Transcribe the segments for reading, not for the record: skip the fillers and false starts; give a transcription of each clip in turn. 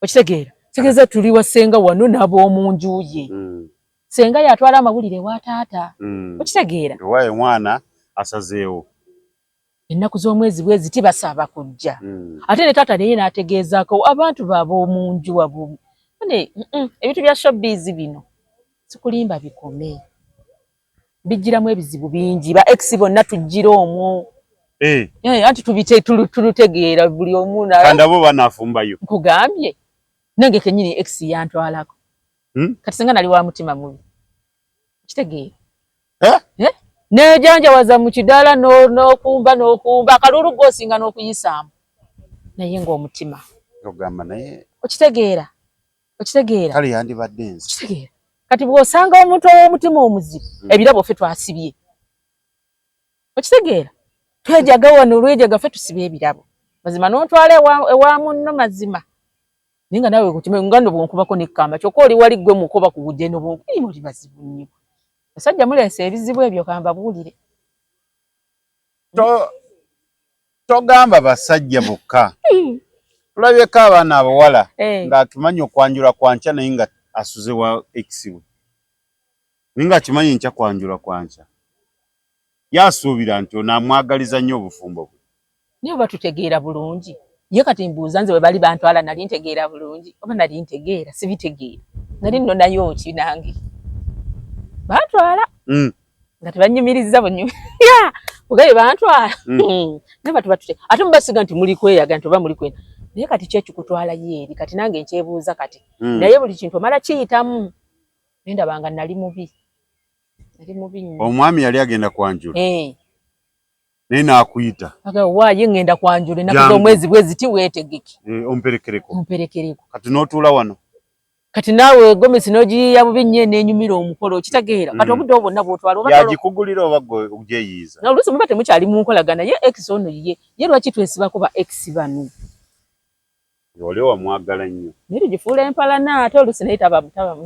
Okitegeera? Kitegeeza tuli wa ssenga wano n'ab'omu nju ye. Ssenga yatwala amawulire ewa taata. Okitegeera? Owaaye omwana asazeewo. Ennaku z'omwezi bwe ziti basaba kujja. Ate ne taata naye n'ategeezaako abantu be ab'omu nju abo. Ebintu bya showbiz bino sikulimba bikome. Bijjiramu ebizibu bingi. Ba ex bonna tujjira omwo. Eh. Eh, anti tubite tulutegeera buli omu na Kandi abo banaafumbayo. Nkugambye nange kennyini ex yantwalako. Kati singa nali wa mutima mubi. Kitegeera. Eh? Eh? Nejanjawaza mu kidaala n'okumba n'okumba akalulu g'osinga n'okuyisaamu. Naye ng'omutima. Ogamba naye. Okitegeera. Okitegeera. Kale yandibadde nze. Okitegeera. Kati bw'osanga omuntu ow'omutima omuzibu, ebirabo ffe twasibye. Okitegeera. Twejaga wano olwejaga ffe tusiba ebirabo. Mazima n'ontwala ewa munno mazima. Naye nga naawe kukime nga nno bw'onkubako n'ekkamba kyokka oli wali ggwe mukoba ku bujje no bw'onkuba oli bazibu nnyo. Basajja muleese ebizibu ebyo kambabuulire. Togamba basajja bokka. Tulabyeko abaana abawala ng'akimanyi okwanjula kwankya naye nga asuze wa ex we. Naye ng'akimanyi nkya kwanjula kwankya. Ye asuubira nti ono amwagaliza nnyo obufumbo bwe. Naye oba tutegeera bulungi. Ye kati mbuuza nze bwe bali bantwala nali ntegeera bulungi oba nali ntegeera sibitegeera. Nali nno nayo ki nange. Bantwala. Nga tebanyumiriza bunyumiriza. Ugaye bantwala. Naye batu batute. Ate mubasiga nti muli kweyaga nti oba muli kwenda. Naye kati ki ekikutwala ye eri kati nange nkyebuuza kati. Naye buli kintu omala kiyitamu. Naye ndaba nga nali mubi. Nali mubi nnyo. Omwami yali agenda kwanjula. Naye n'akuyita. Aga waaye ngenda kwanjula ennaku z'omwezi bwe ziti weetegeke. Omperekereko. Omperekereko. Kati n'otuula wano. Kati naawe gomesi n'ogiyiiya bubi nnyo eneenyumira omukolo okitegeera. Kati obudde obwo bwonna bw'otwala oba Yagikugulira oba ggwe ogyeyiiza. Na oluusi muba temukyali mu nkolagana ye ex ono ye. Ye lwaki twesibako ba ex bano? Oli wamwagala nnyo. Naye tugifuula empalana ate oluusi naye taba taba.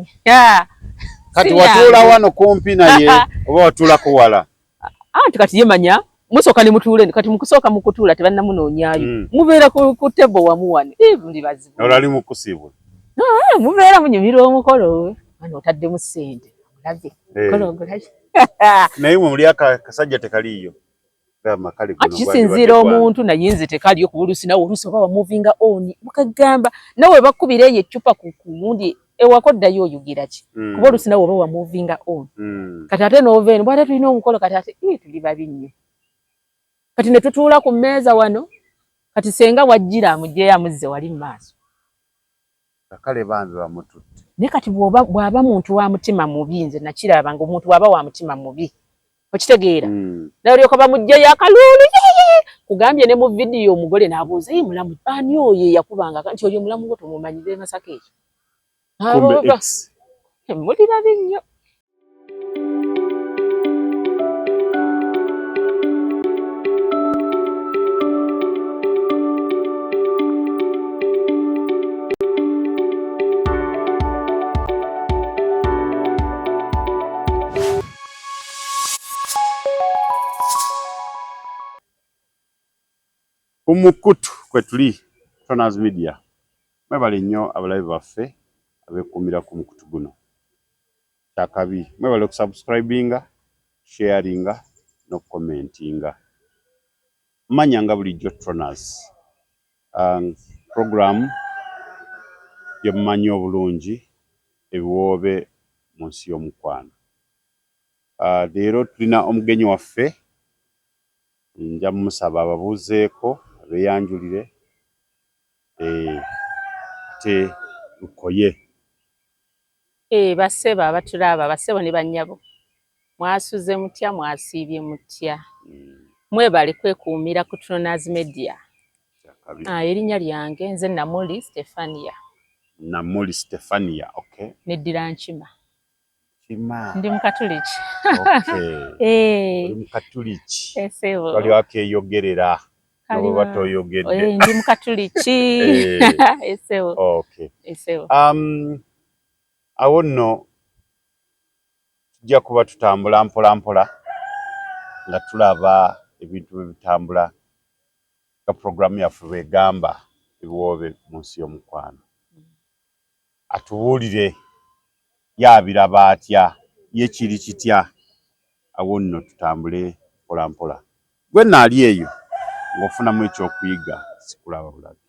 Kati watuula wano kumpi naye oba watuulako wala? Anti kati ye manya musooka ne mutuula eno kati mukusooka mu kutuula tebannamunoonyaayo. Mubeera ku table wamu wano. Muli bazibu. Olwo ali mu kusiibula. Mubeera munyumirwa omukolo. Wano otaddemu ssente. Olabye. Omukolo ogulabye. Naye mwe muli akasajja tekaliiyo. Anti kisinziira omuntu naye nze tekaliyo kuba oluusi nawe oluusi oba wamuvinga on bukagamba nawe bakubira eyo eccupa ku gundi ewako ddayo oyogera ki kuba oluusi nawe oba wamuvinga on kati ate n'ova eno bw'ate tulina omukolo kati ate tuli babi nnyo kati ne tutuula ku mmeeza wano kati senga wajjira amugyeyo amuzze wali mu maaso. Kale bambi bamututte. Naye kati bw'aba muntu wa mutima mubi nze nakiraba nga omuntu bw'aba wa mutima mubi okitegeera nalyoka bamugjeyo akaluulu kugambye ne mu vidiyo omugole n'abuuza ye mulamu ani oyo eyakubanga nti oyo mulamu gwo tomumanyi be Masaka ekyo. Muli babi nnyo. Ku mukutu kwe tuli Tonaz Media mwebale nnyo abalabi baffe abeekuumira ku mukutu guno. Kyakabi mwebale okusubscribinga, sharinga n'okukomentinga. Manya nga bulijjo Tonaz program gye mumanyi obulungi ebiwoobe mu nsi y'omukwano. Leero tulina omugenyi waffe nja musaba ababuuzeeko abeeyanjulire ate lukoye. Bassebo abatulaba, bassebo ne bannyabo mwasuze mutya, mwasiibye mutya? Mwebale kwekuumira ku Tonaz Media. Erinnya lyange nze Namuli Stefania. Namuli Stefania, okay. Neddira Nkima. Nkima. Ndi Mukatuliki. Okay. Oli Mukatuliki. Wali akeeyogerera. Oba toyogedde. Ndi Mukatuliki. Essebo. Okay. Awo nno tujja kuba tutambula mpola mpola nga tulaba ebintu bwe bitambula nga puroguraamu yaffe bw'egamba ebiwoobe mu nsi y'omukwano. Atubuulire ye abiraba atya, ye kiri kitya. Awo nno tutambule mpola mpola. Gwe nno ali eyo ng'ofunamu ekyokuyiga, sikulaba bulabi,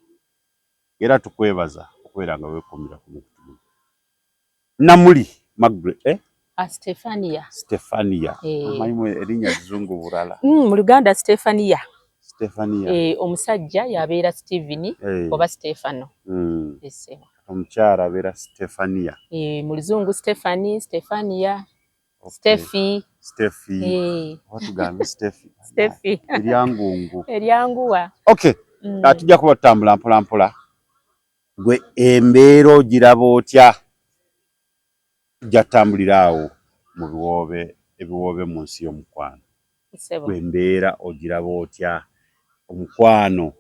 era tukwebaza okubeera nga weekuumira ku mukutu guno. Namuli Margaret, eh? Ah, Stefania. Stefania. Amanyi erinnya lizungu bulala. Mu Luganda Stefania. Stefania. Omusajja yabeera Steven oba Stefano. Omukyala abeera Stefania. Mu luzungu Stefani, Stefania. Steffi. Steffi. Oba tugambe Steffi. Steffi. Eryangungu. Eryanguwa. Okay. Tujja kuba tutambula mpola mpola. Gwe embeera ogiraba otya? Tujja tutambulira awo mu biwoobe, ebiwoobe mu nsi y'omukwano. Gwe embeera ogiraba otya? Omukwano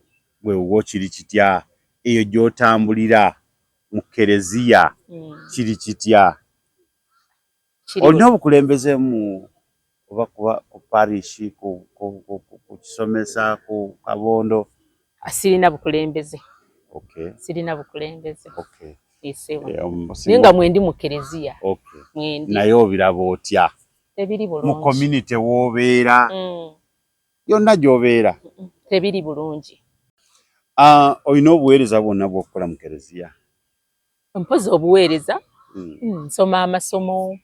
gwe wo kiri kitya? Eyo gy'otambulira mu kereziya kiri kitya? Olina obukulembeze mu oba kuba ku parish, ku kisomesa, ku kabondo? Sirina bukulembeze. Okay. Sirina bukulembeze. Okay. Naye nga mwendi mu kereziya. Okay. Mwendi. Naye obiraba otya? Tebiri bulungi. Mu community w'obeera. Yonna gy'obeera. Tebiri bulungi. Olina obuweereza bwonna bw'okukola mu kereziya? Mpozi obuweereza. Nsoma amasomo.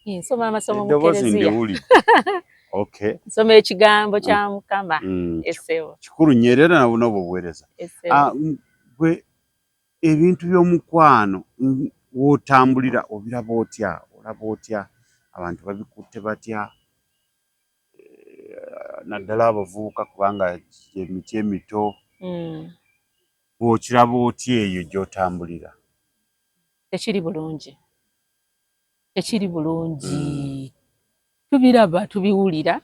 Nsoma amasomo mu kereziya. Okay. Nsoma ekigambo kya Mukama. Esebo. Kikulu nnyo era nabwo n'obwo obuweereza. Gwe ebintu by'omukwano w'otambulira obiraba otya? Olaba otya? Abantu babikutte batya? Naddala abavubuka kubanga emiti emito. Bw'okiraba otya eyo gy'otambulira? Tekiri bulungi. Tekiri bulungi. Tubiraba, tubiwulira.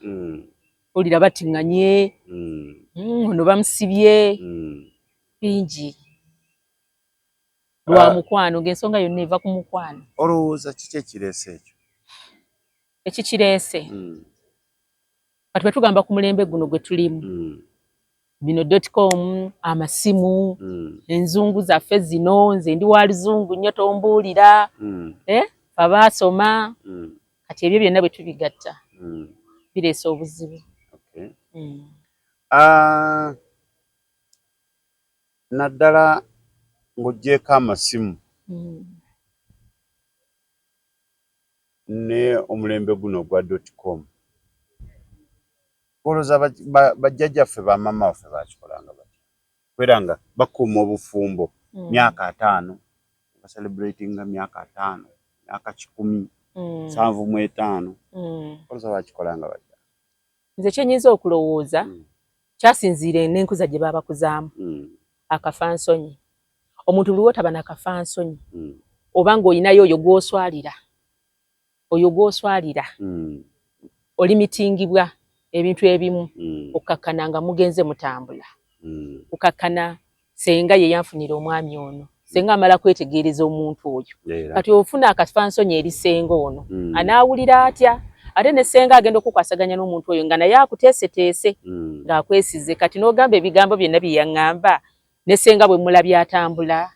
Owulira batiŋŋanye, ono bamusibye, bingi. Lwa mukwano, ng'ensonga yonna eva ku mukwano. Olowooza kiki ekireese ekyo? Ekikireese? Kati bwe tugamba ku mulembe guno gwe tulimu, bino .com, amasimu, enzungu zaffe zino, nze ndi wa luzungu nnyo tombuulira, abaasoma, kati ebyo byonna bwe tubigatta bireese obuzibu. Okay. Naddala ng'oggyeeko amasimu ne omulembe guno ogwa .com, olowooza bajjajjaffe, bamaama baffe bakikolanga batya? Kubeera nga bakuuma obufumbo myaka 50, bacelebratinga myaka 50, myaka 175, olowooza bakikolanga batya? Nze kye nnyinza okulowooza, kyasinziira n'enkuza gye baabakuzaamu. Akafansonyi. Omuntu buli lw'otaba na kafansonyi, oba ng'olinayo oyo gw'oswalira, oyo gw'oswalira, olimitingibwa ebintu ebimu, okkakkana nga mugenze mutambula. Kukakkana senga ye yanfunira omwami ono. Senga amala kwetegereza omuntu oyo. Kati ofuna akafansonyi eri senga ono, anaawulira atya? Ate ne senga agenda okukwasaganya n'omuntu oyo nga naye akuteeseteese, ng'akwesize. Kati n'ogamba ebigambo byonna bye yaŋŋamba, ne senga bwe mulabye atambula,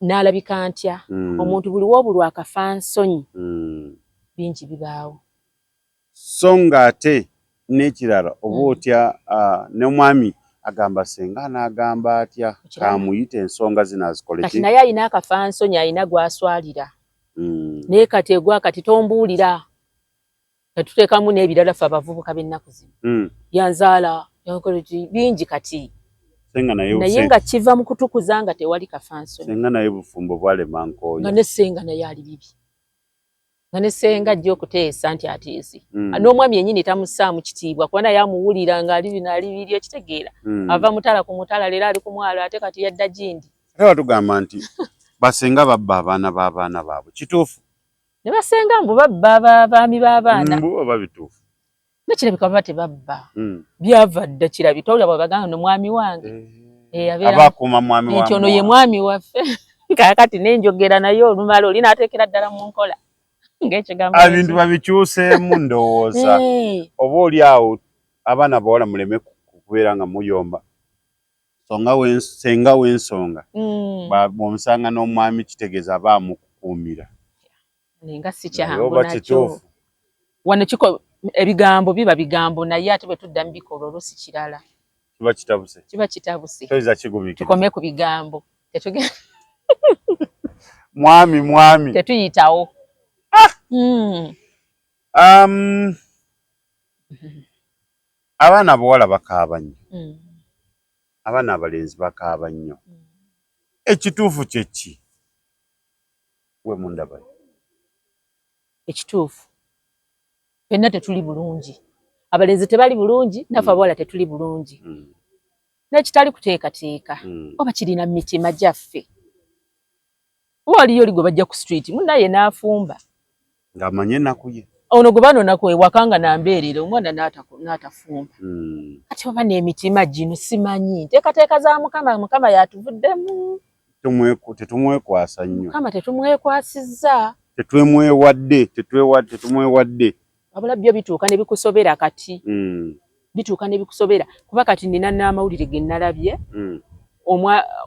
n'alabika ntya? Omuntu buli w'obulwa akafansonyi, bingi bibaawo. So ng'ate n'ekirala oba otya, n'omwami agamba senga anaagamba atya, kamuyite ensonga zino azikole ki? Kati naye alina akafansonyi, alina gw'aswalira. Naye kati egwa kati tombuulira. Kati tuteekamu n'ebirala ffe abavubuka b'ennaku zino. Yanzaala, yankola ki, bingi kati. Naye nga kiva mu kutukuza nga tewali kafansonyi. Senga naye bufumbo bwalema nkooye. Nga ne senga naye ali bibi. Nga ne senga ajja okuteesa nti ateese. N'omwami yennyini tamussaamu kitiibwa kuba naye amuwulira ng'ali bino ali biri, okitegeera. Ava mutala ku mutala, leero ali ku mwalo, ate kati yadda gindi. Ate batugamba nti basenga babba abaana b'abaana baabwe, kituufu? Ne basenga mbu babba abaami b'abaana. Mbu oba bituufu? Nekirabika baba tebabba. Byava dda kirabika, towulira bwe bagamba no mwami wange. Aba akuuma mwami wa Nti ono ye mwami waffe. Kaakati n'enjogera naye olumala oli n'ateekera ddala mu nkola. Ng'ekigambo Ebintu babikyuseemu ndowooza. Oba oli awo abaana abawala muleme kubeera nga muyomba. Senga w'ensonga bw'omusanga n'omwami kitegeeza aba amukukuumira. Nga si kyangu nakyo. Wano kiko ebigambo biba bigambo, naye ate bwe tudda mu bikolwa oluusi kirala. Kiba kitabuse. Kiba kitabuse. Toyinza kigumiikiriza. Tukome ku bigambo. Mwami mwami. Tetuyitawo. Abaana abawala bakaaba nnyo. Abaana abalenzi bakaaba nnyo. Ekituufu kye ki? We mundabayo. Ekituufu. Ffenna tetuli bulungi. Abalenzi tebali bulungi, naffe abawala tetuli bulungi. N'ekitali kuteekateeka. Oba kirina mitima gyaffe. Oba waliyo oli gwe bajja ku street, munnaye n'afumba. Ng'amanye ennaku ye. Ono gwe banonaku ewaka nga nambeerera omwana n'atafumba. Kati oba n'emitima gino simanyi. Nteekateeka za Mukama, Mukama yatuvuddemu. Tetumwekwasa nnyo. Mukama tetumwekwasizza. Tetwemwewadde, tetumwewadde. Wabula byo bituuka ne bikusobera kati. Bituuka ne bikusobera. Kuba kati nina n'amawulire ge nalabye.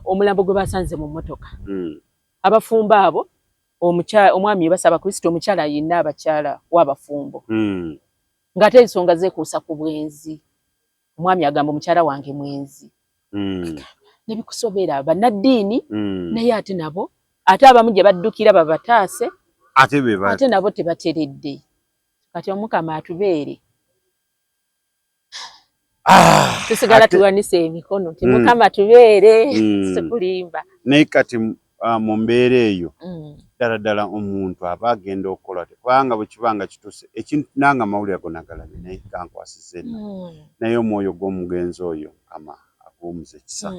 Omulambo gwe basanze mu mmotoka. Abafumbo abo, omwami basaba Kristo, omukyala yenna abakyala w'abafumbo. Ng'ate ensonga zeekuusa ku bwenzi. Omwami agamba omukyala wange mwenzi. Ne bikusobera bannaddiini, naye ate nabo, ate abamu gye baddukira babataase, ate nabo tebateredde. Kati Omukama atubeere. Tusigala tuwanise emikono nti Mukama tubeere, sikulimba. Naye kati mu mbeera eyo ddala ddala omuntu aba agenda okukola kubanga bwe kiba nga kituuse ekintu nange amawulire ago nagalabye naye gankwasizza ennaku. Naye omwoyo gw'omugenzi oyo Mukama aguwumuze ekisa.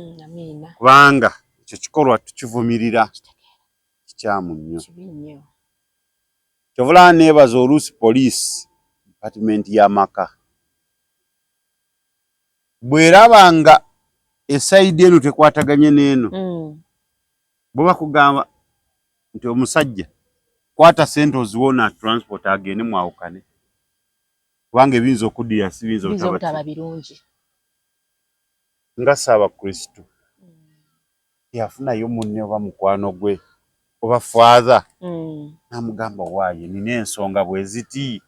Kubanga ekyo kikolwa tukivumirira kikyamu nnyo. Kyova olaba neebaza oluusi poliisi department y'amaka bw'eraba nga esayidi eno tekwataganye n'eno, bwe bakugamba nti omusajja kwata ssente oziwona transport agende mwawukane, kubanga ebiyinza okuddira si biyinza obutaba birungi. Nga Ssaabakristo yafunayo munne oba mukwano gwe oba father n'amugamba waaye nina ensonga bwe ziti.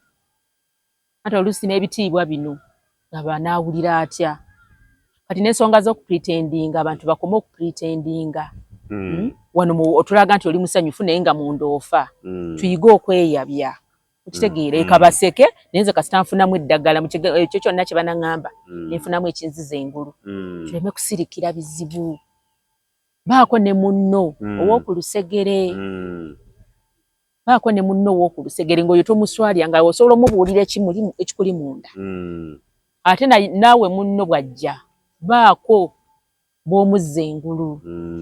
Ate oluusi n'ebitiibwa bino nga anaawulira atya? Kati n'ensonga z'okupretendinga, abantu bakome okupretendinga. Wano otulaga nti oli musanyufu naye nga munda ofa. Tuyige okweyabya. Okitegeera, ekabaseke naye nze kasita nfunamu eddagala ekyo kyonna kye banaŋŋamba, ne nfunamu ekinziza engulu. Tuleme kusirikira bizibu. Baako ne munno ow'oku lusegere. Baako ne munno ow'oku lusegere ng'oyo tomuswalya, nga osobola omubuulira ekikuli munda. Ate naawe munno bw'ajja, baako bw'omuzza engulu.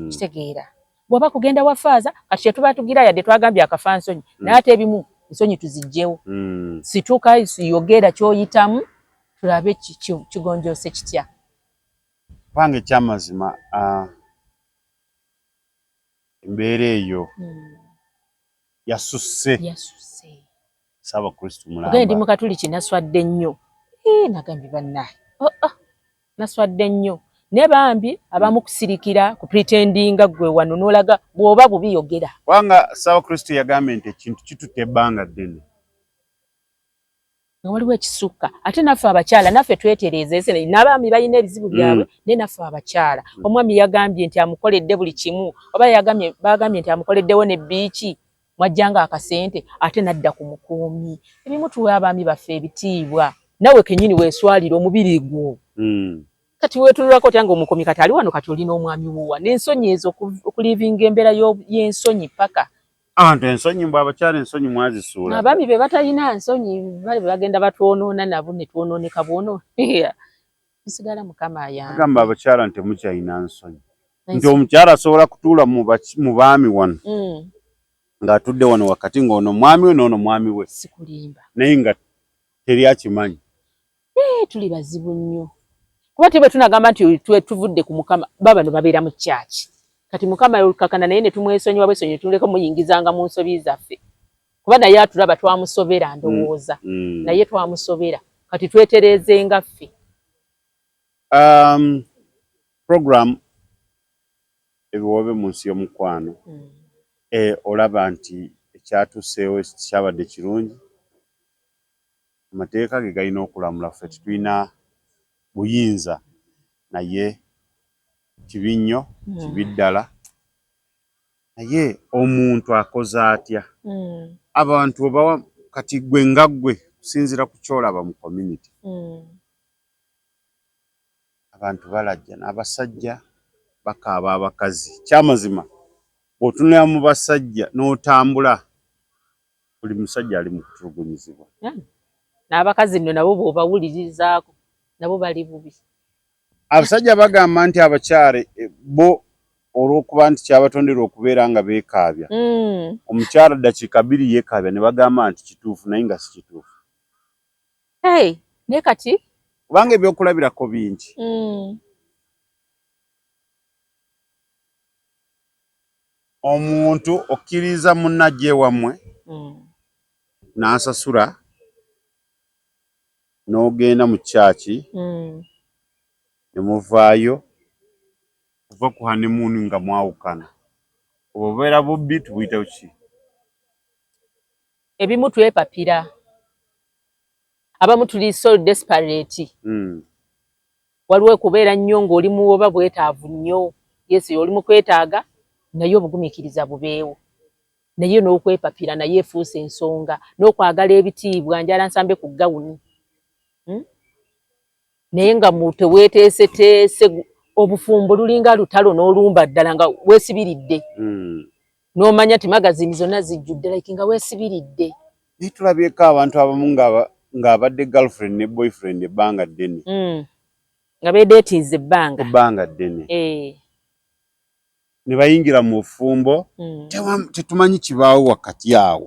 Kitegeera. Bw'oba kugenda wa faaza, kati kye tuba tugira yadde twagambye akafa nsonyi, naye ate ebimu ensonyi tuziggyewo. Situka, yogera ky'oyitamu, tulabe kigonjoose kitya. Kubanga ekyamazima embeera eyo yasusse. Yasusse. Ssaabakristo mulamba. Ogenda ndi Mukatuliki naswadde nnyo. Nagambye bannaye. Naswadde nnyo. Ne bambi abamu kusirikira kupretendinga ggwe wano n'olaga bw'oba bubi yogera. Kubanga Ssaabakristo yagambye nti ekintu kitutte ebbanga ddene. Nga waliwo ekisukka. Ate naffe abakyala naffe twetereeze ese n'abaami balina ebizibu byabwe, naye naffe abakyala. Omwami yagambye nti amukoledde buli kimu, oba bagambye nti amukoleddewo ne bbiiki, mwajjanga akasente ate n'adda ku mukuumi. Ebimu tuwe abaami baffe ebitiibwa. Nawe kennyini weeswalira omubiri gwo. Kati weetunulako otya ng'omukuumi kati ali wano kati olina omwami wuwa n'ensonyi ezo okulivinga embeera y'ensonyi paka. Abantu ensonyi mbw abakyala ensonyi mwazisuula. Abaami be batalina nsonyi bali bagenda batwonoona nabo ne twonooneka bwono. Bisigala Mukama ayambe. Agamba abakyala nti temukyalina nsonyi. Nti omukyala asobola kutuula mu baami wano. Ng'atudde wano wakati ng'ono mwami we n'ono mwami we. Sikulimba. Naye nga teri akimanyi. Tuli bazibu nnyo. Kuba tebwe tunagamba nti tuvudde ku Mukama, baba no babeera mu church. Kati Mukama olukakana naye ne tumwesonyiwa bwesonyi tuleka muyingizanga mu nsobi zaffe. Kuba naye atulaba twamusobera ndowooza. Naye twamusobera. Kati twetereeze nga ffe. Program Ebiwoobe mu nsi y'omukwano. Olaba nti ekyatuuseewo kyabadde kirungi. Amateeka ge galina okulamula, ffe tetulina buyinza, naye kibi nnyo, kibi ddala. Naye omuntu akoze atya? Abantu obawa kati ggwe nga ggwe kusinziira ku ky'olaba mu community. Abantu balajjana, abasajja bakaaba abakazi. Kyamazima bw'otunula mu basajja n'otambula, buli musajja ali mu kutulugunyizibwa. N'abakazi nno nabo bw'obawulirizaako nabo bali bubi. Abasajja bagamba nti abakyala bo olw'okuba nti kyabatonderwa okubeera nga beekaabya. Omukyala ddakiika bbiri yeekaabya ne bagamba nti kituufu naye nga si kituufu. Hey, naye kati kubanga ebyokulabirako bingi. Omuntu okkiriza munno ajja ewammwe n'asasula n'ogenda mu kyaki ne muvaayo kuva ku honeymoon nga mwawukana. Obwo bubeera bubbi, tubuyite ki? Ebimu twepapira, abamu tuli so desperate. Waliwo okubeera nnyo ng'oli mu oba bwetaavu nnyo, yes, oli mu kwetaaga naye obugumiikiriza bubeewo, naye n'okwepapira naye efuuse ensonga, n'okwagala ebitiibwa, njala nsambe ku gawuni, Naye nga mu teweeteeseteese, obufumbo lulinga lutalo n'olumba ddala nga weesibiridde. N'omanya nti magazini zonna zijjudde, like nga weesibiridde. Naye tulabyeko abantu abamu ng'abadde girlfriend ne boyfriend ebbanga ddene. Nga beedeetinze ebbanga. Ebbanga ddene. Ne bayingira mu bufumbo, tetumanyi kibaawo wakati awo.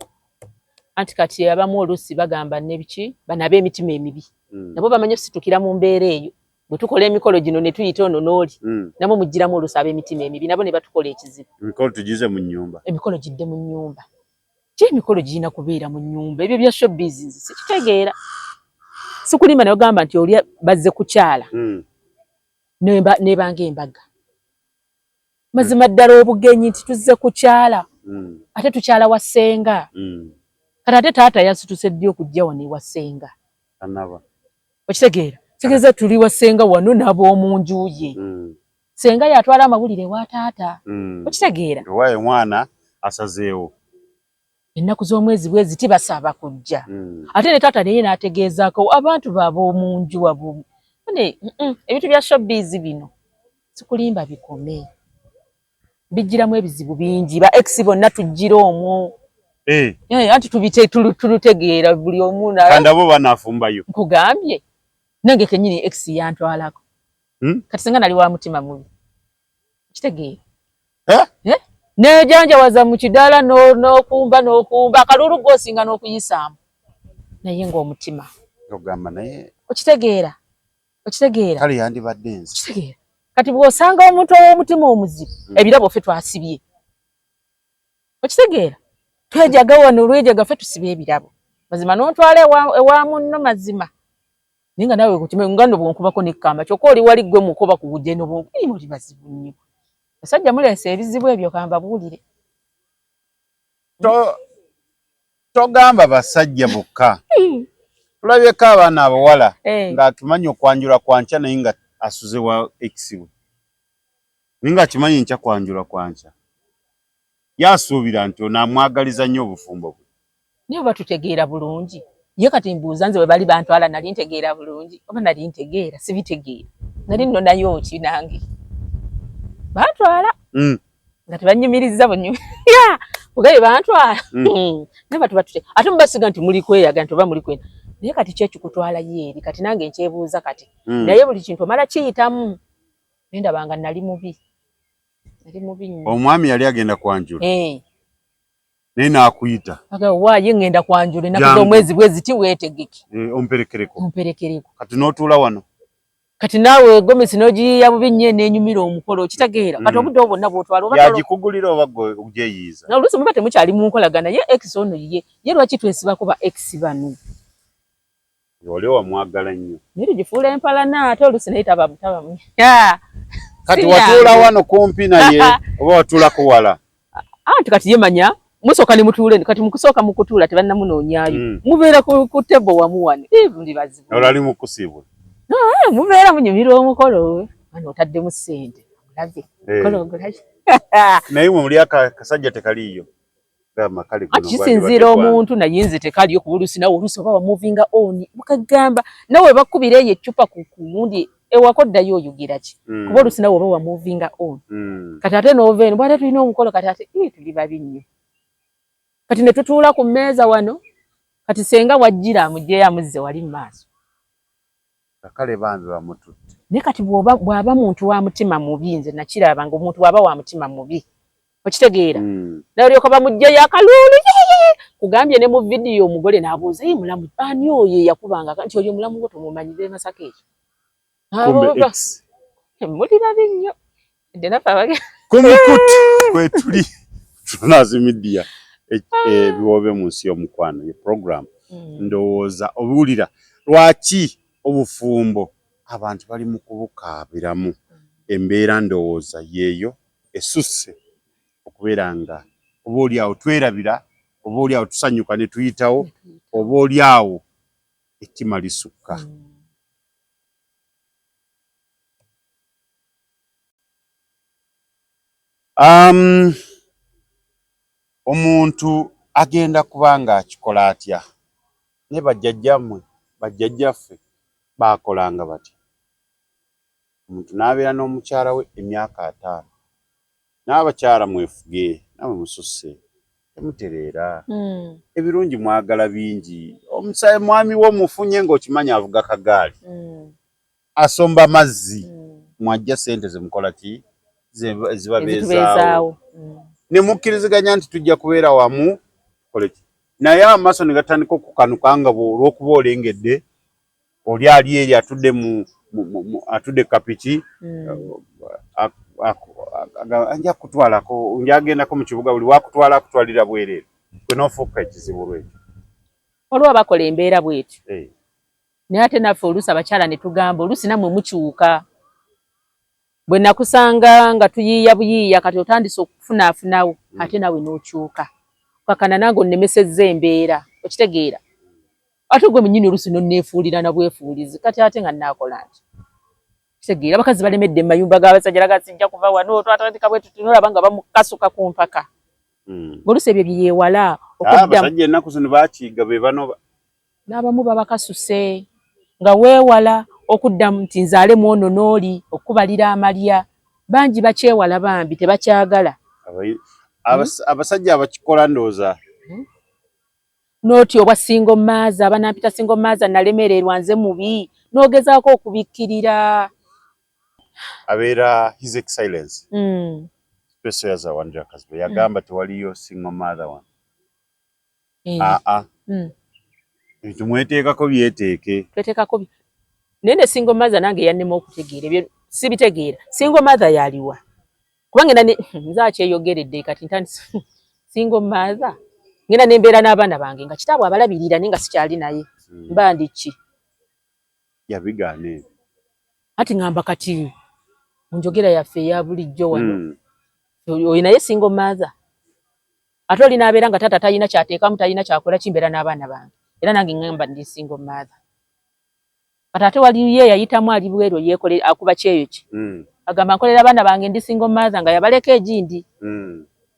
Anti kati abamu oluusi bagamba nebiki, bano ab'emitima emibi. Nabo bamanyi okusitukira mu mbeera eyo. Bwe tukola emikolo gino ne tuyita ono n'oli, nabo muggyiramu oluusi ab'emitima emibi, nabo ne batukola ekizibu. Emikolo tugize mu nnyumba. Emikolo gidde mu nnyumba. Ki emikolo girina kubeera mu nnyumba? Ebyo bya showbiz nze sikitegeera. Sikulimba naye ogamba nti oli bazze kukyala. Nebanga embaga. Mazima ddala obugenyi nti tuzze kukyala. Ate tukyala wa ssenga. Kati ate taata yasituse ddi okujja wano ewa ssenga? Okitegeera? Kitegeeza tuli wa ssenga wano n'ab'omu nju ye. Ssenga yatwala amawulire ewa taata. Okitegeera? Owaaye omwana asazeewo. Ennaku z'omwezi bwe ziti basaba kujja. Ate ne taata naye n'ategeezaako abantu baab'omu nju abo. Ebintu bya showbiz bino sikulimba bikome. Bijjiramu ebizibu bingi, ba ex bonna tujjira omwo. Anti tulutegeera buli omu. Kandi abo banaafumbayo. Nkugambye nange kennyini ex yantwalako. Kati singa nali wa mutima mubi. Kitegeera. Nejanjawaza mu kidaala n'okumba n'okumba akalulu gw'osinga n'okuyisaamu. Naye ng'omutima. Ogamba naye. Okitegeera. Okitegeera. Kale yandibadde nze. Okitegeera. Kati bw'osanga omuntu ow'omutima omuzibu, ebirabo ffe twasibye. Okitegeera. Twejaga wano olwejaga ffe tusiba ebirabo. Mazima n'ontwala ewa munno mazima. Naye nga naawe kukime nga nno bw'onkubako n'ekkamba kyokka oli wali ggwe mukoba ku bugye no bw'onkubye oli bazibu nnyo. Basajja muleese ebizibu ebyo kambabuulire. Togamba basajja bokka. Tulabyeko abaana abawala ng'akimanyi okwanjula kwankya naye nga asuze wa ex we. Naye ng'akimanyi nkya kwanjula kwankya. Yasuubira nti ono amwagaliza nnyo obufumbo bwe. Naye oba tutegeera bulungi. Ye kati mbuuza nze bwe bali bantwala nali ntegeera bulungi oba nali ntegeera sibitegeera. Nali nno nayo ki nange. Bantwala. Nga tebanyumiriza bunyumiriza. Ogaye bantwala. Naye batu batute. Ate mubasiga nti muli kweyaga nti oba muli kwenda. Naye kati ki ekikutwala ye eri kati nange nkyebuuza kati. Naye buli kintu omala kiyitamu. Naye ndabanga nali mubi. Nali mubi nnyo. Omwami yali agenda kwanjula. Naye n'akuyita. Waaye ngenda kwanjula ennaku z'omwezi bwe ziti weetegeke. Omperekereko. Omperekereko. Kati n'otuula wano. Kati naawe gomesi n'ogiyiiya bubi nnyo eneenyumira omukolo okitegeera. Kati obudde obwo bwonna bw'otwala oba yagikugulira oba gwe ogyeyiiza. Oluusi muba temukyali mu nkolagana ye ex ono ye. Ye lwaki twesibako ba ex bano? Oli wamwagala nnyo. Naye tugifuula empalana ate oluusi naye taba. Kati watuula wano kumpi naye oba watuulako wala? Anti kati ye manya musooka ne mutuule, kati mukusooka mukutuula tebannamunoonyaayo. Mubeera ku table wamu wano. Muli bazibu. Olali mukusiibula. Mubeera munyumirwa omukolo. Wano otaddemu ssente. Olabye. Omukolo ogulabye. Naye mwe muli akasajja tekaliiyo. Anti kisinziira omuntu naye nze tekaliyo kuba oluusi nawe oluusi oba wamuvinga on bukagamba nawe bakubira eyo eccupa ku gundi ewaka oddayo oyogera ki kuba oluusi nawe oba wamuvinga on kati ate n'ova eno bwate tulina omukolo kati ate tuli babi nnyo kati ne tutuula ku mmeeza wano kati senga wajjira amugyeyo amuzze wali mu maaso. Kale bambi bamututte. Naye kati bw'aba muntu wa mutima mubi nze nakiraba nga omuntu bw'aba wa mutima mubi okitegeera nalyoka bamugjayo akaluulu kugambye ne mu vidiyo omugole n'abuuza ye mulamu ani oyo eyakubanga nti oyo mulamu gwo tomumanyire Masaka ekyo. Muli babi nnyo. Ku mukutu kwetuli Tunazi Media ebiwoobe mu nsi y'omukwano ye program ndowooza obuwulira lwaki obufumbo abantu bali mu kubukaabiramu embeera ndowooza yeeyo esusse okubeera nga oba oli awo twerabira oba oli awo tusanyuka ne tuyitawo oba oli awo ettima lisukka. Omuntu agenda kuba ng'akikola atya? Naye bajjajjammwe, bajjajjaffe baakolanga batya? Omuntu n'abeera n'omukyala we emyaka 50. N'abakyala mwefuge, nammwe mususse, temutereera. Ebirungi mwagala bingi. Mwami wo mufunye ng'okimanyi avuga kagaali. Asomba mazzi. Mwajja ssente zemukola ki? Zibabeezaawo. Ne mukkiriziganya nti tujja kubeera wamu tukole ki? Naye amaaso ne gatandika okukanuka nga olw'okuba olengedde oli ali eri atudde mu atudde kapiki nja kutwalako njagendako mu kibuga buli wakutwala akutwalira bwereere gwe n'ofuuka ekizibu lwekyo. Waliwo abakola embeera bw'etyo. Naye ate naffe oluusi abakyala ne tugamba oluusi nammwe mukyuka. Bwe nakusanga nga tuyiiya buyiiya kati otandise okufunaafunawo ate naawe n'okyuka. Kakana nange onnemesezza embeera okitegeera. Ate gwe mwennyini oluusi n'onneefuulira na bwefuulizi kati ate nga nnaakola nti. Kitegeera abakazi balemedde mu mayumba g'abasajja laga sijja kuva wano twatandika bwe tuti n'olaba nga bamukasuka ku mpaka. Oluusi ebyo bye yeewala okuddamu. Abasajja ennaku zino bakiiga be banoba. N'abamu babakasuse nga weewala okuddamu nti nzaale mu ono n'oli okukubalira amalya. Bangi bakyewala bambi tebakyagala. Abasajja abakikola ndowooza. N'otya obwa single mother, abanampita single mother nalemererwa nze mubi n'ogezaako okubikkirira. Abeera His Excellence Special Yazawandira Kazibwe yagamba tewaliyo single mother wano. Ebintu mweteekako byeteeke. Tweteekako naye ne single mother nange yannema okutegeera ebyo sibitegeera. Single mother yaliwa? Kubanga ngenda nze akyeyogeredde kati ntandise single mother ngenda nembeera n'abaana bange nga kitaabwe abalabirira naye nga sikyali naye mba ndi ki? Yabigaana ebyo. Anti ngamba kati mu njogera yaffe eya bulijjo wano oyo naye single mother. Ate oli n'abeera nga taata talina ky'ateekamu talina ky'akola kimbeera n'abaana bange era nange ngamba ndi single mother. Kati ate waliyo eyayitamu ali bweru yeekole akuba kyeyo kye agamba nkolera abaana bange ndi single mother nga yabaleka egindi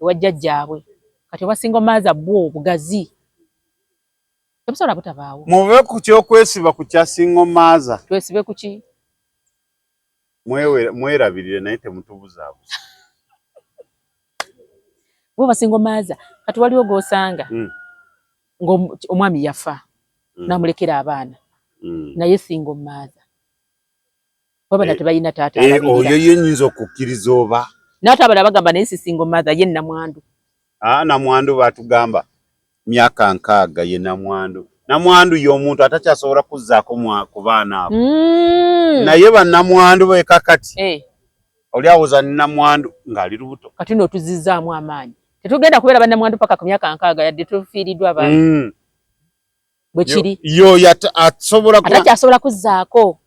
ewa jjajjaabwe. Kati obwa single mother bwo bugazi tebusobola butabaawo. Muve ku ky'okwesiba ku kya single mother. Twesibe ku ki? Mwerabirire naye temutubuzaabuza. Bo ba single mother kati waliwo gw'osanga ng'omwami yafa n'amulekera abaana naye single mother. Abaana tebalina taata alabirira. Oyo ye nnyinza okukkiriza oba. N'ate abalala bagamba naye si single mother ye nnamwandu. Namwandu baatugamba myaka 60 ye namwandu. Namwandu y'omuntu atakyasobola kuzzaako ku baana abo. Naye bannamwandu be kakati. Oli awoza namwandu ng'ali lubuto. Kati nno tuzizzaamu amaanyi. Tetugenda kubeera bannamwandu paka ku myaka 60 yadde tufiiriddwa abaana. Bwe kiri. Y'oyo atakyasobola kuzzaako.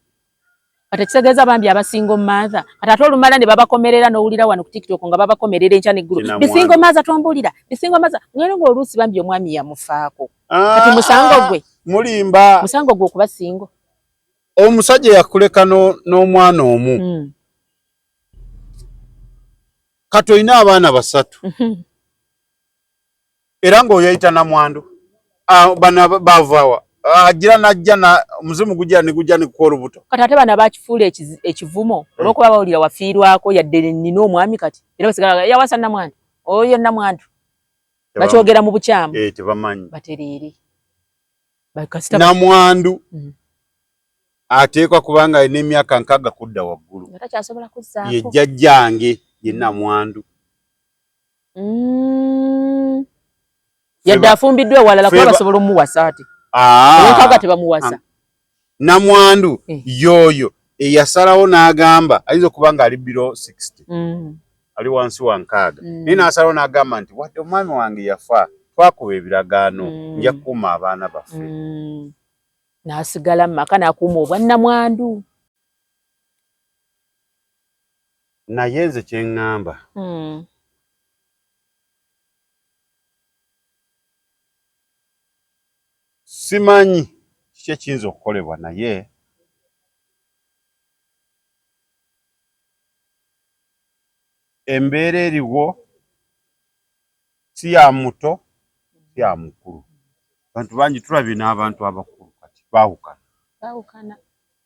Kati ekitegeeza bambi abasingo mother kati ate olumala ne babakomerera n'owulira wano ku TikTok nga babakomerera enkya n'eggulo, bisingo mother tombuulira, bisingo mother ngeno ng'oluusi bambi omwami yamufaako. Kati musango gwe mulimba, musango gwe okuba singo. Omusajja yakuleka n'omwana omu, kati olina abaana 3, era ng'oyayita namwandu. Bano bavaawa? Agira najja na omuzimu gujja ne gujja ne gukuwa olubuto. Kati ate bano bakifuula ekivumo olw'okuba bawulira wafiirwako, yadde nnina omwami kati era basigala yawasa namwandu, oyo namwandu bakyogera mu bukyamu. Tebamanyi. Batereere. Namwandu ateekwa kubanga alina emyaka 60 kudda waggulu. Nga takyasobola kuzzaako. Ye jjajjange ye namwandu. Yadde afumbiddwa ewalala kuba basobola omuwasa ati. Olw'enkaaga tebamuwasa. Namwandu y'oyo eyasalawo n'agamba ayinza okuba ng'ali below 60, ali wansi wa 60, naye n'asalawo n'agamba nti wadde omwami wange yafa twakuba ebiragaano, nja kukuuma abaana baffe. N'asigala mu maka n'akuuma obwannamwandu. Naye nze kye ŋŋamba, simanyi kiki ekiyinza okukolebwa, naye embeera eriwo si ya muto si ya mukulu. Bantu bangi tulabye n'abantu abakulu kati baawukana. Baawukana.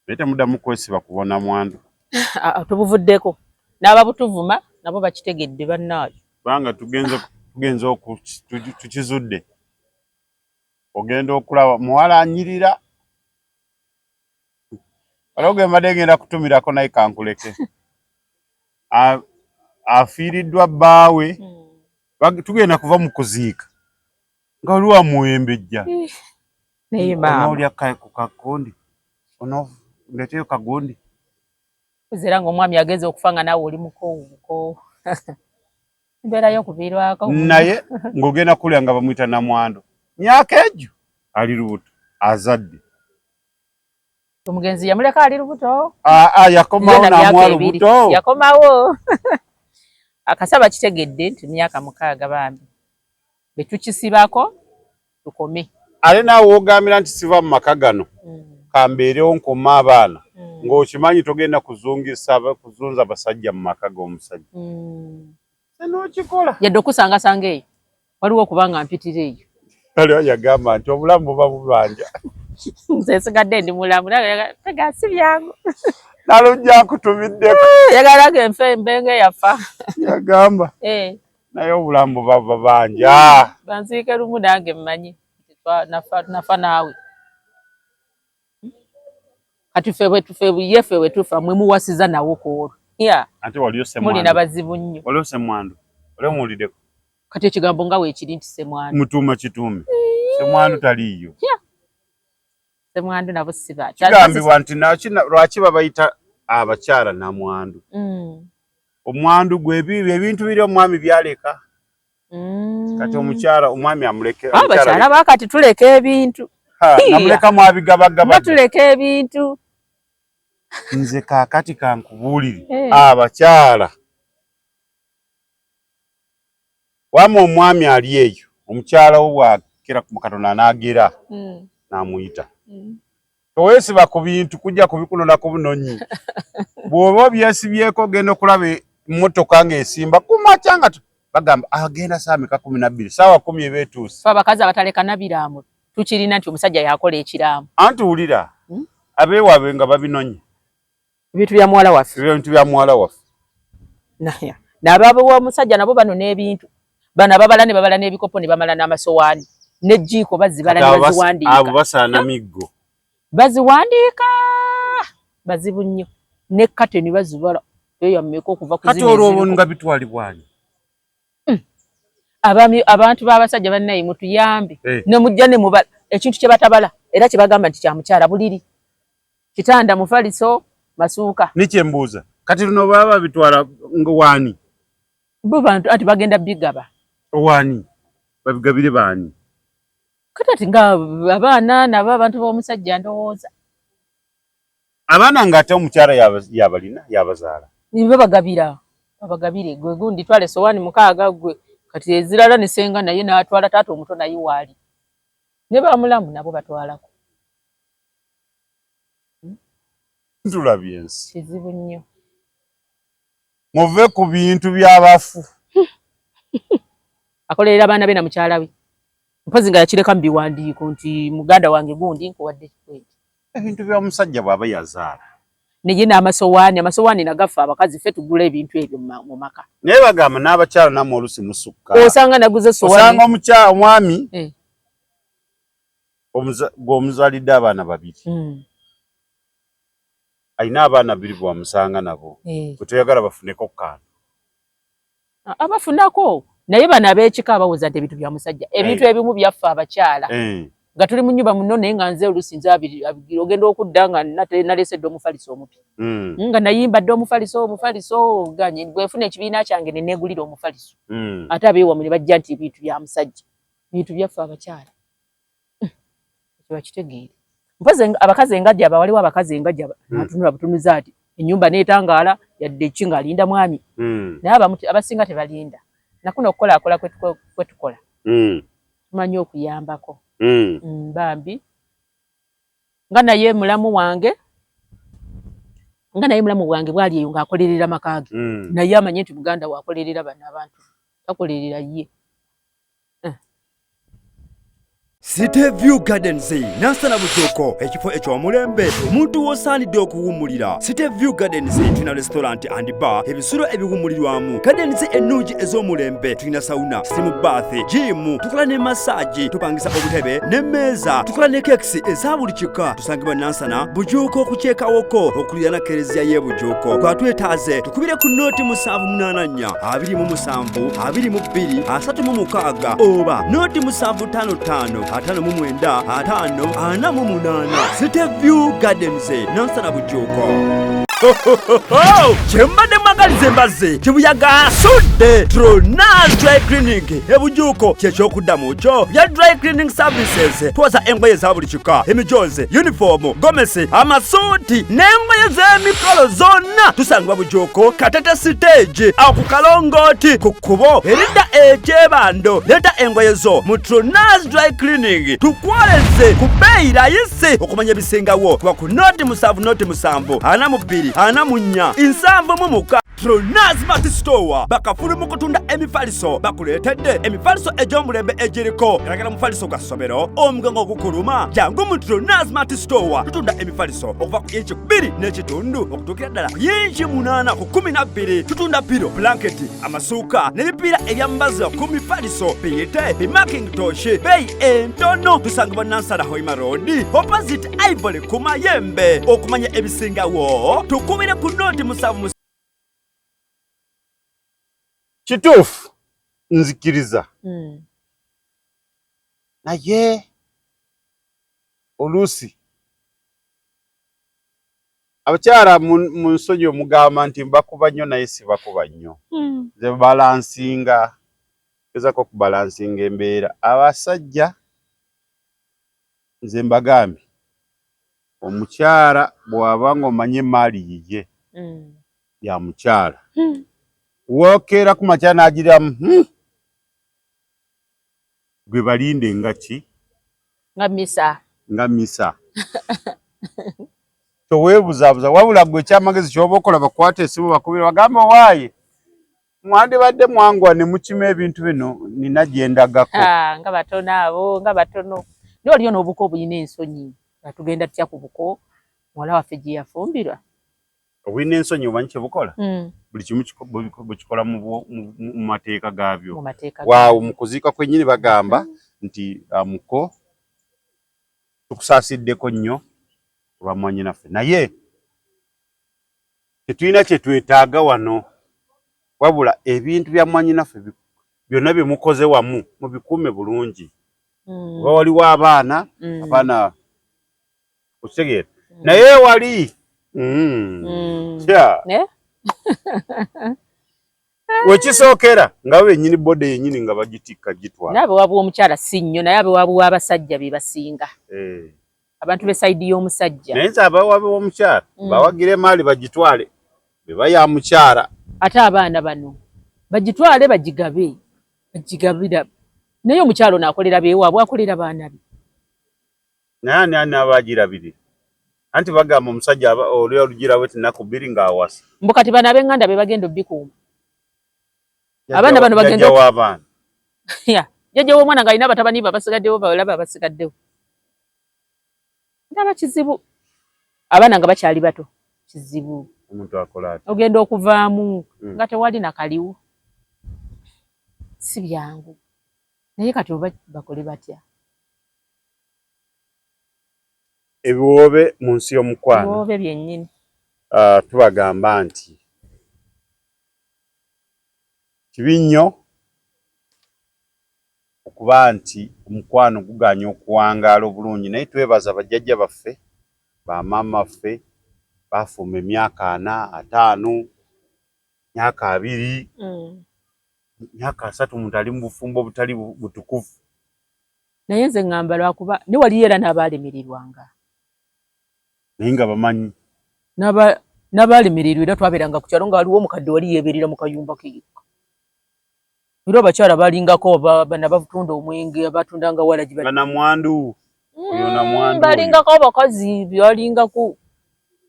Naye temuddamu kwesiba kubona mwandu. Tubuvuddeko n'ababutuvuma nabo bakitegedde bannaayo. Kubanga tugenze tukizudde. Ogenda okulaba muwala anyirira. Waliwo gwe mbadde ngenda kutumirako naye kankuleke. Afiiriddwa bbaawe. Tugenda kuva mu kuziika nga waliwo amuwembejja. Naye maama. Onoolya ku kagundi, ondeeteyo kagundi. Era ng'omwami agenze okufa nga naawe oli mukoowu bukoowu. Embeera y'okuviirwako. Naye ng'ogenda kulya nga bamuyita namwandu. Myaka egyo ali lubuto azadde. Omugenzi yamuleka ali lubuto. Yakomawo n'amuwa lubuto. Yakomawo. Akasaba kitegedde nti myaka 6 bambi. Be tukisibako tukome. Ate naawe w'ogambira nti siva mu maka gano, kambeerewo nkoma abaana, ng'okimanyi togenda kuzunza basajja mu maka g'omusajja. N'okikola. Yadde okusangasanga eyo, waliwo okuba nga mpitira eyo. Waliwo yagamba nti obulamu buba bubanja. Nze nsigadde ndi mulamu, tega si byangu. Nalujja nkutumiddeko. Yagala nfe mbe ng'eyafa. Yagamba. Naye obulamu buba bubanja. Banziike lumu nange mmanyi nafa naawe. Kati ffe bwe tufe ye ffe bwe tufa mwe muwasiza nawo ku olwo. Ate waliyo ssemwandu. Mulina bazibu nnyo. Waliyo ssemwandu. Waliyo muwuliddeko. Kati ekigambo nga weekiri nti ssemwandu. Mutuuma kituume. Ssemwandu taliiyo. Ssemwandu nabo si ba. Kigambibwa nti lwaki babayita abakyala namwandu. Omwandu gwe ebintu biri omwami byaleka. Kati omukyala omwami amuleke. Abakyala bakati tuleka ebintu. Namuleka mwabigabagaba. Tuleka ebintu. Nze kaakati kankubuulire abakyala. Wamma omwami ali eyo omukyala wo bw'akera ku Katonda n'agera n'amuyita. Toweesiba ku bintu kujja kubikunona ku bunonyi. Bw'oba obyesibyeko ogenda okulaba emmotoka ng'esimba ku makya nga bagamba agenda ssaawa meka 12, ssaawa 10 eba etuuse. Ffe abakazi abatalekana biraamo tukirina nti omusajja yakola ekiraamo. Anti wulira abeewaabwe nga babinonye. Ebintu bya muwala waffe. Ebintu bya muwala waffe. Naya n'abaabo w'omusajja nabo bano n'ebintu. Bano ababala ne babala n'ebikopo ne bamala n'amasowaani n'ejjiiko bazibala ne baziwandiika. Abo basaana miggo. Baziwandiika bazibu nnyo ne kateni bazibala eyammeka okuva ku zino. Kati olwo nga bitwalibwani? Abantu b'abasajja bannaye mutuyambe ne mujja ne mubala ekintu kye batabala era kye bagamba nti kya mukyala buliri. Kitanda mufaliso masuuka. Ne kye mbuuza kati luno baba babitwala wani? Bo bantu ati bagenda bigaba. Wani? Babigabire baani? Kati ati nga abaana nabo abantu b'omusajja ndowooza. Abaana ng'ate omukyala yabalina, yabazaala. Babagabira, babagabire. Gwe gundi twala esowaani 6, gwe kati ezirala ne senga naye n'atwala, taata omuto naye waali. Ne bamulamu nabo batwalako. Tulabye ensi. Kizibu nnyo. Muve ku bintu by'abafu. Akolerera abaana be na mukyala we. Mpozi nga yakireka mu biwandiiko nti muganda wange gundi nkuwadde kikwenti. Ebintu bya musajja bw'aba yazaala. Naye n'amasowaani, amasowaani nagafa abakazi ffe tugula ebintu ebyo mu maka. Naye bagamba n'abakyala nammwe oluusi musukka. Osanga naguze essowaani. Osanga omukyala omwami gw'omuzaalidde abaana 2. Alina abaana 2 bw'amusanga nabo. Bwe toyagala bafuneko kantu. Abafunako. Naye bano ab'ekika abawoza nti ebintu bya musajja. Ebintu ebimu byaffe abakyala. Nga tuli mu nnyumba muno naye nga nze oluusi nze abiri ogenda okudda nga naleese dde omufaliso omupya. Nga nayimba dde omufaliso, omufaliso, ganye bwe nfuna ekibiina kyange ne neegulira omufaliso. Ate abeewammwe ne bajja nti ebintu bya musajja. Ebintu byaffe abakyala. Ekyo bakitegeere. Mpozi abakazi engajja, waliwo abakazi engajja atunula butunuzi ati ennyumba n'etangaala yadde ki ng'alinda mwami. Naye abasinga tebalinda. Nakuno okukolaakola kwe tukola. Tumanyi okuyambako. Bambi. Nga naye mulamu wange, nga naye mulamu wange bw'ali eyo ng'akolerera maka ge. Naye amanye nti muganda we akolerera bano abantu. Takolerera ye. City View Gardens Nansana Bujuuko, ekifo eky'omulembe omuntu w'osaanidde okuwummulira. City View Gardens tulina restaurant and bar, ebisulo ebiwummulirwamu, gardens ennungi ez'omulembe, tulina sauna, steam bath, gym, tukola ne massage, tupangisa obutebe n'emmeeza, tukola ne cakes eza buli kika. Tusangibwa Nansana Bujuuko ku Kyekawoko okuliraana Kereziya y'e Bujuuko. Twatwetaaze tukubire ku nooti 784 27 22 36 oba nooti 755 59 5 48. City View Gardens Nansana Bujuuko. Kyembadde mwagaliza embazzi kibuyaga asudde Tronas Dry Cleaning e Bujuuko kyekyokuddamu kyo bya Dry Cleaning Services. Twoza engoye za buli kika, emijoozi, uniform, gomesi, amasuuti n'engoye z'emikolo zonna. Tusangibwa Bujuuko Katete stage awo ku kalongooti ku kkubo eridda ekyebando. Leeta engoye zo mu Tronas Dry Cleaning tukwoleze ku bbeeyi layisi. Okumanya ebisingawo kuba ku nooti 7 nooti 7 42 44 76. Tronas Mart Store bakafulu mu kutunda emifaliso, bakuleetedde emifaliso egy'omulembe egiriko galagala mufaliso gwa ssomero, omugongo ogukuluma. Jangu mu Tronas Mart Store, tutunda emifaliso okuva ku inci 2 n'ekitundu okutuukira ddala ku yinci 8 ku 12. Tutunda piro, blanketi, amasuuka n'ebipiira ebyambazibwa ku mifaliso, biyite bimakintosh, bbeeyi entono. Tusangibwa Nansana Hoima Road opposite Ivory ku Mayembe. Okumanya ebisingawo tukubire ku nooti 7. Kituufu nzikiriza. Naye oluusi abakyala mu nsonyi omugamba nti mbakuba nnyo naye sibakuba nnyo. Nze balansinga, gezaako okubalansinga embeera. Abasajja nze mbagambye, omukyala bw'aba ng'omanyi emaali yiye ya mukyala, wookeera ku makya n'agiryamu, gwe balinde nga ki? Nga misa. Nga misa. Toweebuzaabuza, wabula gwe ekyamagezi ky'oba okola bakwate essimu bakubire bagambe owaaye mwandibadde mwanguwa ne mukima ebintu bino nina gye ndagako. Nga batono abo, nga batono. Naye waliyo n'obuko obulina ensonyi. Nga tugenda tutya ku buko muwala waffe gye yafumbirwa. Obulina ensonyi omanyi kye bukola? Buli kimu bukikola mu mateeka gaabyo. Mu mateeka Waawo mu kuziika kwennyini bagamba nti muko tukusaasiddeko nnyo olwa mwannyinaffe, naye tetulina kye twetaaga wano, wabula ebintu bya mwannyinaffe byonna bye mukoze wamu mubikuume bulungi. Oba waliwo abaana, abaana okitegeera, naye wali wekisookera nga bennyini body yennyini nga bagitikka gitwala. Naye abewaabwe omukyala si nnyo, naye abewaabwe w'abasajja be basinga. Abantu be side y'omusajja. Naye nze abawabi w'omukyala bawagira emaali bagitwale beba ya mukyala. Ate abaana bano bagitwale bagigabe, bagigabira. Naye omukyala ono akolera beewaabwe, akolera baana be. Naye ani ani aba agirabirira? Anti bagamba omusajja oli olugira bwe nnaku bbiri ng'awasa. Mbu kati bano ab'enganda be bagenda obbikuuma. Abaana bano bagenda Jjajja w'abaana. Ya, jjajja w'omwana ng'alina abatabani be abasigaddewo, balaba abasigaddewo. Ndaba kizibu. Abaana nga bakyali bato kizibu. Omuntu akola atya? Ogenda okuvaamu nga tewali na kaliwo. Si byangu. Naye kati oba bakole batya? Ebiwoobe mu nsi y'omukwano. Ebiwoobe byennyini. Tubagamba nti kibi nnyo okuba nti omukwano gugaanye okuwangaala obulungi, naye twebaza bajjajja baffe, bamaama ffe baafumba emyaka 40, 50, myaka 20, myaka 30 omuntu ali mu bufumbo obutali butukuvu. Naye nze ŋŋamba lwakuba ne waliyo era n'abaalemererwanga. Naye nga bamanyi. N'abaalemererwa era twabeeranga ku kyalo nga waliwo omukadde wali yeebeerera mu kayumba ke yekka. Era abakyala balingako bana batunda omwenge, abatundanga walagi. Nga namwandu. Oyo namwandu. Balingako abakazi, balingako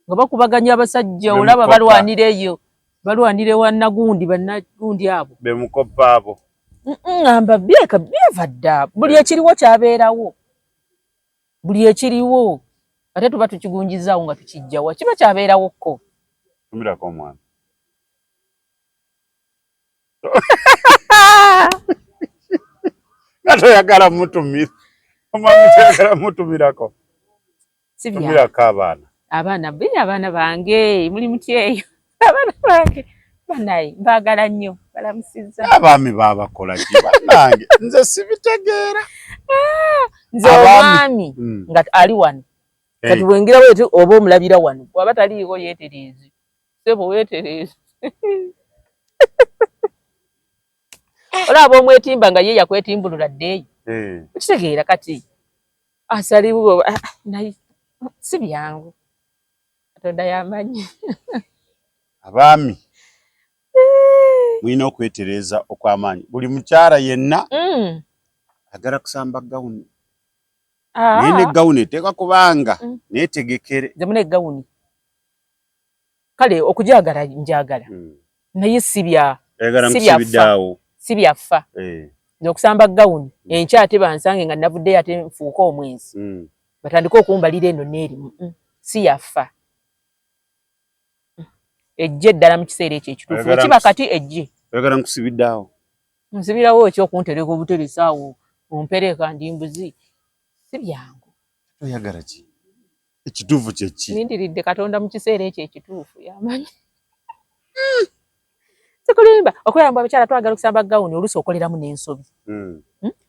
nga bakubaganya abasajja, olaba balwanira eyo. Balwanira ewa Nagundi, bannagundi abo. Be mukoppa abo. Ŋŋamba byeka byeva dda. Buli ekiriwo kyabeerawo. Buli ekiriwo. Ate tuba tukigunjizaawo nga tukijjawa. Kiba kyabeerawo kko. Tumirako omwana. Nga toyagala mutumira. Omwami toyagala mutumirako. Tumirako abaana. Abaana biri abaana bange muli mutya eyo. Abaana bange banaye mbaagala nnyo, balamusizza. Abaami baabakola ki bannange? Nze sibitegeera. Nze omwami nga ali wano. Kati bwengira bweti oba omulabira wano. Bw'aba taliiko yeetereeze. Ssebo weetereeze. Olaba omwetimba nga ye yakwetimbulula ddeeyo. Okitegeera kati asaliwo naye si byangu. Katonda y'amanyi. Abaami mulina okwetereeza okw'amaanyi. Buli mukyala yenna agala kusamba gawuni. Naye ne gawuni eteekwa kubanga neetegekere. Nze muna gawuni. Kale okugyagala njagala. Naye si bya si byaffa. Nze okusamba gawuni enkya ate bansange nga navuddeyo ate nfuuke omwenzi. Batandike okumbalira eno n'eri. Si yaffa. Ejje ddala mu kiseera ekyo ekituufu. Ekiba kati ejje. Oyagala nkusibidde awo? Nsibirawo ki okuntereka obuteresi awo ompereka ndi mbuzi. Si byangu. Oyagala ki? Ekituufu kye ki? Nindiridde Katonda mu kiseera ekyo ekituufu y'amanyi. Sikulimba okulaba mbu abakyala twagala okusamba gawuni oluusi okoleramu n'ensobi.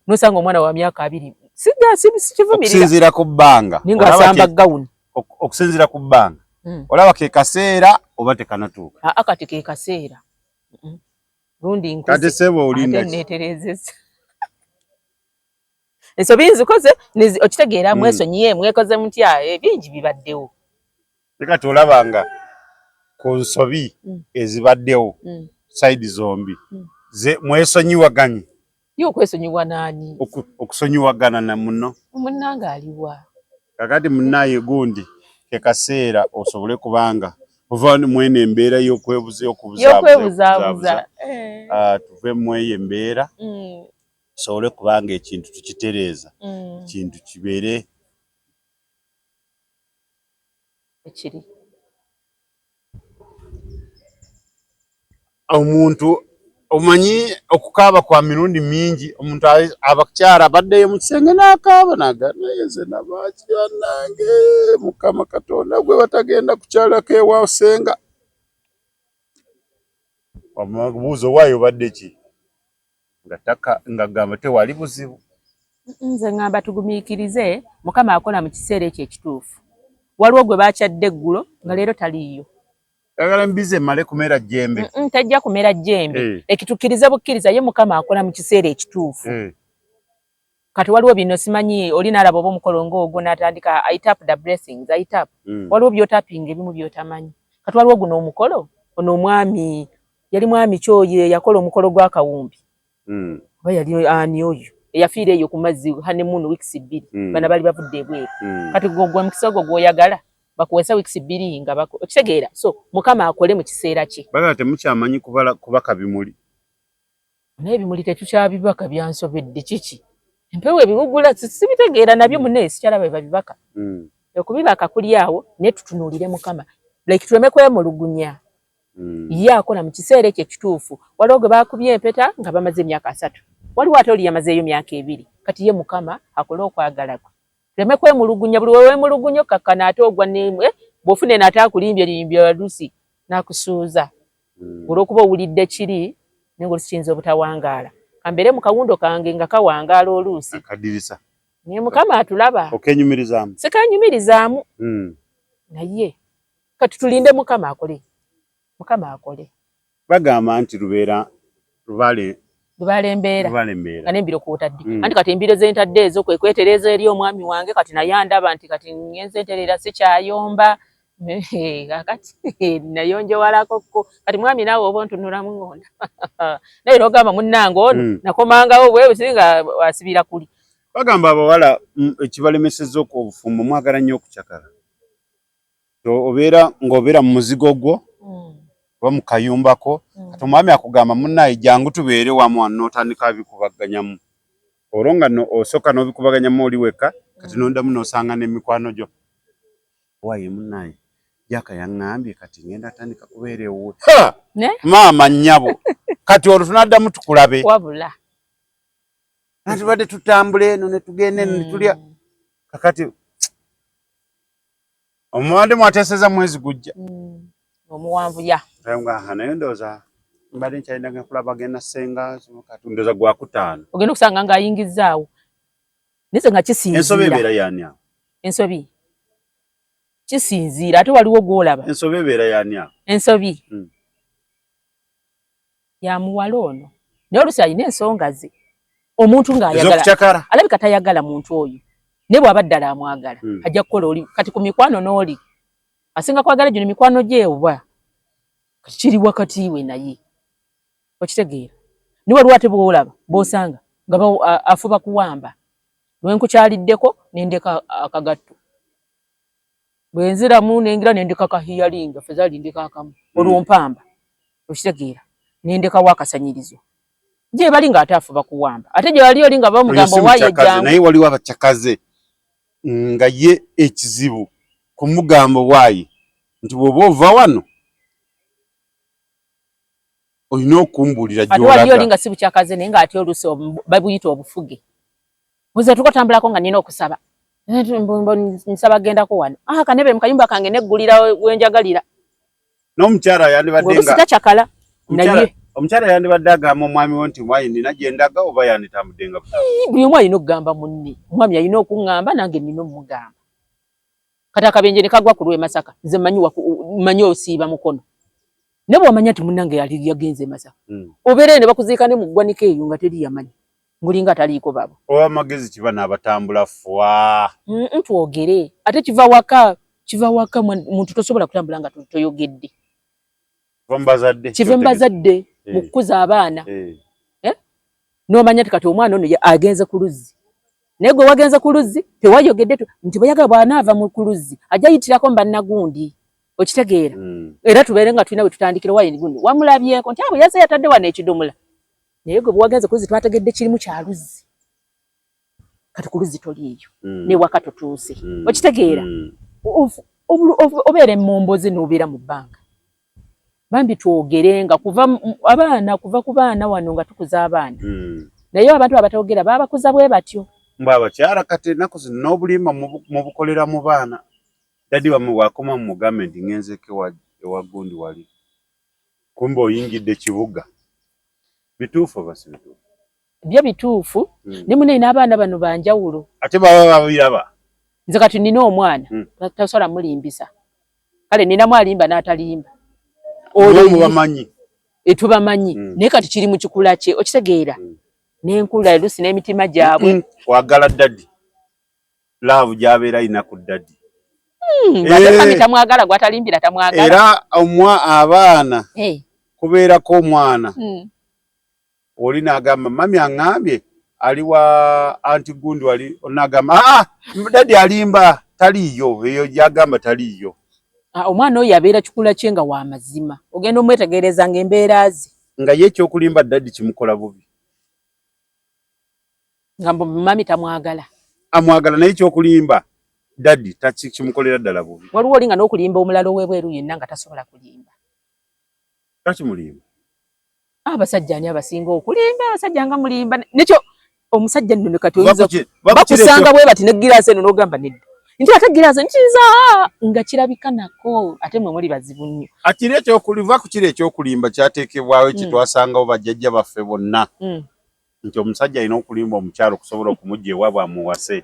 N'osanga omwana wa myaka 20. Sikivumirira. Okusinziira ku bbanga. Naye ng'asamba gawuni. Okusinziira ku bbanga. Olaba ke kaseera oba tekanatuuka? Aa kati ke kaseera. Gundi nkuze. Kati ssebo olinda ki? Neetereezezza. Ensobi nzikoze okitegeera mwesonyiye mwekoze mutya ebingi bibaddewo. Kati olaba nga ku nsobi ezibaddewo side zombi mwesonyiwaganye. Ye okwesonyiwa naani? Okusonyiwagana na muno. Munnange aliwa? Kakati munnaye gundi ke kaseera osobole kubanga ova mwene embeera y'okwebuzaabuza. Tuve mu eyo embeera tusobole kubanga ekintu tukitereeza. Ekintu kibeere ekiri. Omuntu omanyi okukaaba kwa mirundi mingi, omuntu abakyala abaddeyo mu kisenge n'akaaba n'agamba naye nze nabaaki bannange Mukama Katonda gwe batagenda kukyalako ewa ssenga. Omubuuza owaayo obadde ki? Nga taka nga gamba tewali buzibu. Nze ngamba tugumiikirize, Mukama akola mu kiseera ekyo ekituufu. Waliwo gwe bakyadde eggulo nga leero taliiyo. Oyagala mbizi emale kumera jjembe. Tajja kumera jjembe. Ekitukkirize bukkiriza ye Mukama akola mu kiseera ekituufu. Kati waliwo bino simanyi oli n'alaba oba omukolo ng'ogwo n'atandika, I tap the blessings, I tap. Waliwo by'otapinga ebimu by'otamanyi. Kati waliwo guno omukolo, ono omwami yali mwami kyoyo yakola omukolo gw'akawumbi. Oba yali ani oyo eyafiira eyo ku mazzi honeymoon weeks 2. Bana bali bavudde ebweru. Kati gwe gwe mukisa ogwo gw'oyagala bakuweesa weeks 2 nga okitegeera. So Mukama akole mu kiseera kye. Bagala temukyamanyi kubaka bimuli. Naye ebimuli tetukyabibaka, byansobedde kiki? Empewo ebiwugula sibitegeera nabyo munne sikyalaba bwe babibaka. Okubibaka kuli awo naye tutunuulire Mukama. Like tuleme kwemulugunya. Ye akola mu kiseera ekyo ekituufu. Waliwo gwe baakubye empeta nga bamaze emyaka 30. Waliwo ate oli yamazeeyo myaka 2. Kati ye Mukama akole okwagala kwe. Tuleme kwemulugunya, buli we weemulugunya okkakkana ate ogwa ne bw'ofuna eno ate akulimbye limbye oluusi n'akusuuza. Olw'okuba owulidde kiri naye ng'oluusi kiyinza obutawangaala. Kambeere mu kawundo kange nga kawangaala oluusi. Akadirisa. Naye Mukama atulaba. Okenyumirizaamu. Sikenyumirizaamu. Naye kati tulinde Mukama akole. Mukama akole. Bagamba nti lubeera lubaale Lubaale embeera. Lubaale embeera. Nga n'embiro kw'otadde. Anti kati embiro ze ntadde ezo kwe kwetereeza eri omwami wange kati naye andaba nti kati ngenze ntereera sikyayomba. Kaakati nayonjowalako ko. Kati mwami naawe oba ontunulamu ng'onda. Naye n'ogamba munnange ono nakomangawo bwe singa asibira kuli. Bagamba abawala ekibalemesezza obufumbo mwagala nnyo okucakala. Obeera ng'obeera mu muzigo gwo oba mu kayumbako kati omwami akugamba munnaye jangu tubeere wamu wano n'otandika bikubaganyamu. Olwo nga osooka n'obikubaganyamu oli wekka kati n'oddamu n'osanga n'emikwano gyo. Waaye munnaye Jaaka yaŋŋambye kati ngenda tandika kubeera ewuwe. Maama nnyabo kati olwo tunaddamu tukulabe. Wabula. Anti tubadde tutambula eno ne tugenda eno ne tulya. Kakati omubadde mwateeseza mwezi gujja. Omuwanvu ya. Naye ndowooza mbadde nkyalina kulaba genda ssenga kati ndowooza gwakutaano. Ogenda okusanga ng'ayingizzaawo. Naye nga kisinziira. Ensobi ebeera y'ani awo? Ensobi kisinziira ate waliwo gw'olaba. Ensobi ebeera y'ani awo? Ensobi ya muwala ono. Naye oluusi alina ensonga ze. Omuntu ng'ayagala alabika tayagala muntu oyo. Naye bw'aba ddala amwagala ajja kukola oli kati ku mikwano n'oli asinga kwagala gino mikwano gye oba kiri wakati we naye okitegeera. Naye waliwo ate bw'olaba bw'osanga nga afuba kuwamba. Lwe nkukyaliddeko ne ndeka akagatto. Bwe nziramu ne ngira ne ndeka ka earring ffe zaali ndeka akamu olwo mpamba okitegeera ne ndekawo akasanyirizo. Gye bali ng'ate afuba kuwamba ate gye bali oli nga bamugamba waayo jangu. Naye waliwo abacakaze nga ye ekizibu kumugamba waayi nti bw'oba ova wano olina okumbuulira gy'olaga. Ate waliyo oli nga si bukyakaze naye ng'ate oluusi babuyita obufuge. Nze tukotambulako nga nina okusaba. Nsaba gendako wano. Kanebe mu kayumba kange neggulira we njagalira. N'omukyala yandibadde nga tacakala naye omukyala yandibadde agamba omwami we nti mwayi nina gye ndaga oba yanditambudde nga buli omu alina okugamba munne. Omwami alina okuŋŋamba nange nina omugamba. Kati akabenje ne kagwa ku lw'e Masaka nze mmanyi osiiba mukono. Naye bw'omanya nti munnange yali yagenze e Masaka obeera ne bakuziika ne mu ggwanika eyo nga teri yamanyi. Ngulinga ataliiko babo. Oba amagezi kiba n'abatambula fwa. Twogere ate kiva waka kiva waka muntu tosobola kutambula nga toyogedde. Kiva mu bazadde mu kukuza abaana. N'omanya nti kati omwana ono agenze ku luzzi. Naye gwe wagenze ku luzzi tewayogedde nti bweyagala bw'anaava mu ku luzzi ajja yitirako mu bannagundi. Okitegeera. Era tubeere nga tulina we tutandikira wayi gundi. Wamulabyeko nti abo yazze yatadde wano ekidomola. Naye gwe bwewagenze ku luzzi twategedde kirimu kya luzzi. Kati ku luzzi toliiyo. Ne waka totuuse. Okitegeera. Obeera emmomboze n'obeera mu bbanga. Bambi twogerenga kuva abaana kuva ku baana wano nga tukuza abaana. Naye abantu abatogera babakuza bwe batyo. Mbu abakyala kati ennaku zino n'obulimba mubukolera mu baana. Daddy wammwe bw'akoma mumugambe nti ngenzeeko ewa gundi wali. Kumbe oyingidde kibuga. Bituufu oba si bituufu? Byo bituufu ne munne n'abaana bano ba njawulo. Ate baba babiraba. Nze kati nina omwana tasobola mulimbisa. Kale ninamu alimba n'atalimba. Olwo mubamanyi. Tubamanyi. Naye kati kiri mu kikula kye okitegeera. N'enkula elusi n'emitima gyabwe. Kwagala daddy, love gy'abeera alina ku daddy. Ate tamwagala, gwatalimbira tamwagala. Era abaana kubeerako omwana oli n'agamba, "Mummy aŋŋambye ali wa anti gundi," wali onagamba, "Aa, daddy alimba, taliiyo eyo gyagamba taliiyo." Ah, omwana oyo abeera kikula kye nga wa mazima, ogenda omwetegereza ng'embeera ze. Nga ye ekyokulimba daddy kimukola bubi. Nga mbu mummy tamwagala. Amwagala, naye ekyokulimba daddy kimukolera ddala bubi. Waliwo oli nga n'okulimba omulala ow'ebweru yenna nga tasobola kulimba. Takimulimba. Abasajja ani abasinga okulimba? Abasajja nga mulimba. Nekyo omusajja nno kati oyinza bakusanga bwe bati ne giraasi eno n'ogamba nedda, nti ate giraasi nkiza nga kirabika nako, ate mwe muli bazibu nnyo. Akiri ekyokuliva ku kiri ekyokulimba kyateekebwawo kyetwasangawo bajjajja baffe bonna nti omusajja alina okulimba omukyalo okusobola okumugja ewaabwe amuwase.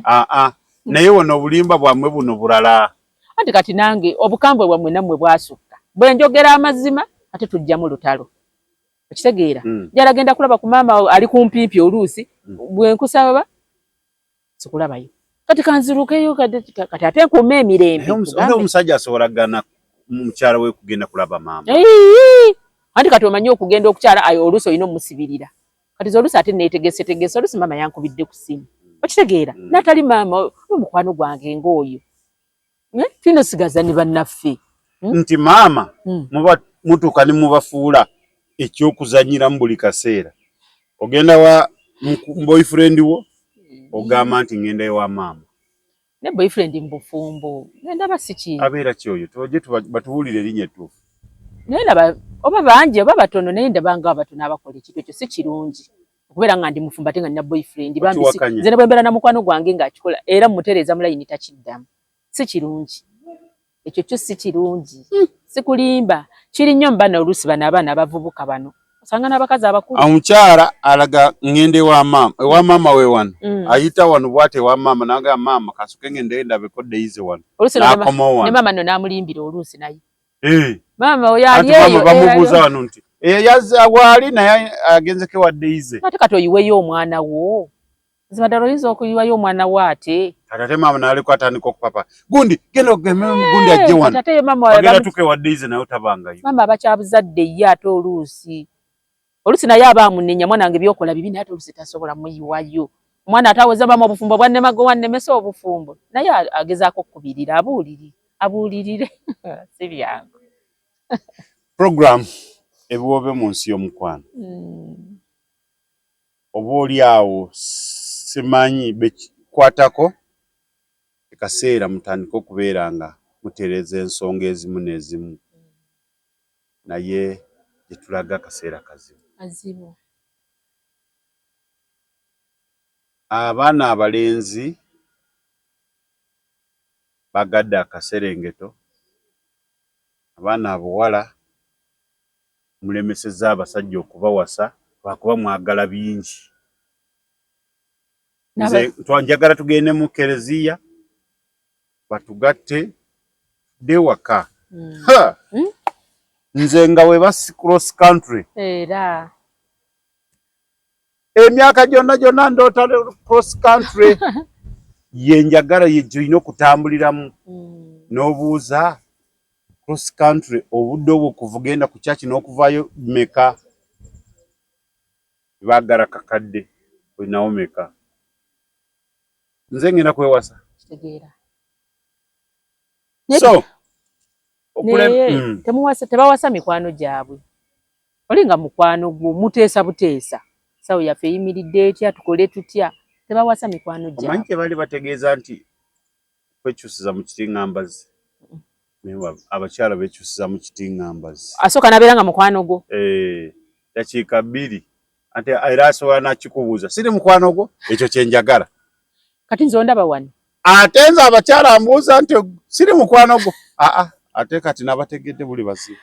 Aa, naye wano obulimba bwammwe buno bulala. Anti kati nange obukambwe bwammwe nammwe bwasukka. Bwe njogera amazima ate tujjamu lutalo, okitegeera? Jalagenda kulaba ku maama ali kumpimpi oluusi bwe nkusaba sikulabayo, kati kanzirukeyo kati ate nkuuma emirembe. Omusajja asobola gana mukyala we kugenda kulaba maama? Anti kati omanyi okugenda okukyala ayo oluusi olina omusibirira. Kati ze oluusi ate neetegesetegese, oluusi maama yankubidde ku ssimu, okitegeera? N'atali maama, omukwano gwange ng'oyo, tulina osigaza ne bannaffe. Nti maama muba mutuuka ne mubafuula ekyokuzannyiramu buli kaseera. Ogenda wa boyfriend wo, ogamba nti ngenda ewa maama. Ne boyfriend mu bufumbo ndaba si kintu. Abeera ki oyo? Tubajje batubuulire erinnya ettuufu. Naye ndaba oba bangi oba batono, naye ndaba nga abatono abakola ekintu ekyo. Si kirungi okubeera nga ndi mufumbo ate nga nina boyfriend. Bambi Okiwakanya. Nze ne bwe mbeera na mukwano gwange ng'akikola era mutereeza mu layini takiddamu. Si kirungi ekyo kyo, si kirungi, sikulimba. Kiri nnyo mu bana oluusi bano abaana abavubuka bano, osanga n'abakazi abakulu. Omukyala alaga ngende ewa maama, ewa maama we wano. Ayita wano bw'ati ewa maama n'agamba, "Maama, kasooke ngendeyo ndabeko Daisy wano." Oluusi no ne N'akomawo ne wano. Maama nno n'amulimbira oluusi naye. Maama oyo ali Anti maama eyo bamubuuza wano nti yazza waali naye agenzeko ewa Daisy. Ate kati oyiweyo omwana wo, mazima ddala oyinza okuyiwayo omwana wo ate? Kati ate maama n'aleko atandika okupapa, "Gundi, genda ogeme gundi ajje wano." Kati ate ye maama Bagenda tuka ewa Daisy naye otabangayo. Maama abakyabuzadde ye ate oluusi naye aba amunenya, "Mwana wange, byokola bibi," naye ate oluusi tasobola muyiwayo omwana. Ate aweza, "Maama, obufumbo bwannemago, wannemesa obufumbo," naye agezaako okukubirira, abuuliri abuulirire, si byangu. Program Ebiwoobe mu Nsi y'Omukwano. Oba oli awo simanyi bekikwatako, ekaseera mutandike okubeera nga mutereeza ensonga ezimu n'ezimu, naye gye tulaga akaseera kazibu. Kazibu. Abaana abalenzi bagadde akaserengeto, abaana abawala mulemesezza abasajja okubawasa lwakuba mwagala bingi. Nze njagala tugende mu kereziya batugatte tudde ewaka. Ha! Nze nga we basi cross country era emyaka gyonna gyonna ndoota cross country ye njagala, ye gyolina okutambuliramu. N'obuuza cross country obudde obwo kuvugenda ku kyaki n'okuvaayo meka, baagala kakadde olinawo meka, nze ngenda kwewasa. Kitegeera. So naye temuwasa, tebawasa mikwano gyabwe. Oli nga mukwano gwo muteesa buteesa, sawo yaffe eyimiridde etya, tukole tutya? Tebawasa mikwano Omanyi gyabwe. Kye baali bategeeza nti kwekyusiza mu kitiŋŋambazi. Naye abakyala bekyusiza mu kitiŋŋambazi. Asooka n'abeera nga mukwano gwo. Eh, dakiika 2 ate era asobola nakikubuuza, "Siri mukwano gwo?" Ekyo kyenjagala. Kati nze ondaba wano. Ate nze abakyala mbuuza nti, "Siri mukwano gwo?" Aa, ate kati nabategedde buli bazibu.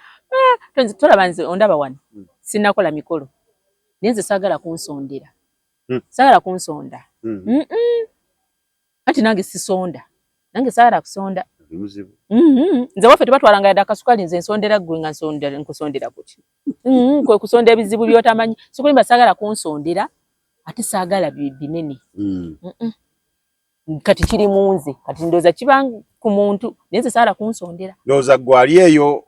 Tonze tolaba, nze ondaba wano. Sinnakola mikolo, naye nze saagala kunsondera. Saagala kunsonda. Anti nange sisonda, nange saagala kusonda. Oli muzibu. Nze waffe tebatwalanga yadde akasukali. Nze nsondera ggwe nga nsondera, nkusondera kuki? Kwe kusonda ebizibu by'otamanyi. Sikulimba, saagala kunsondera. Ate saagala binene. Kati kiri mu nze, kati ndowooza kiba ku muntu, naye nze saala kunsondera. Ndowooza gwe ali eyo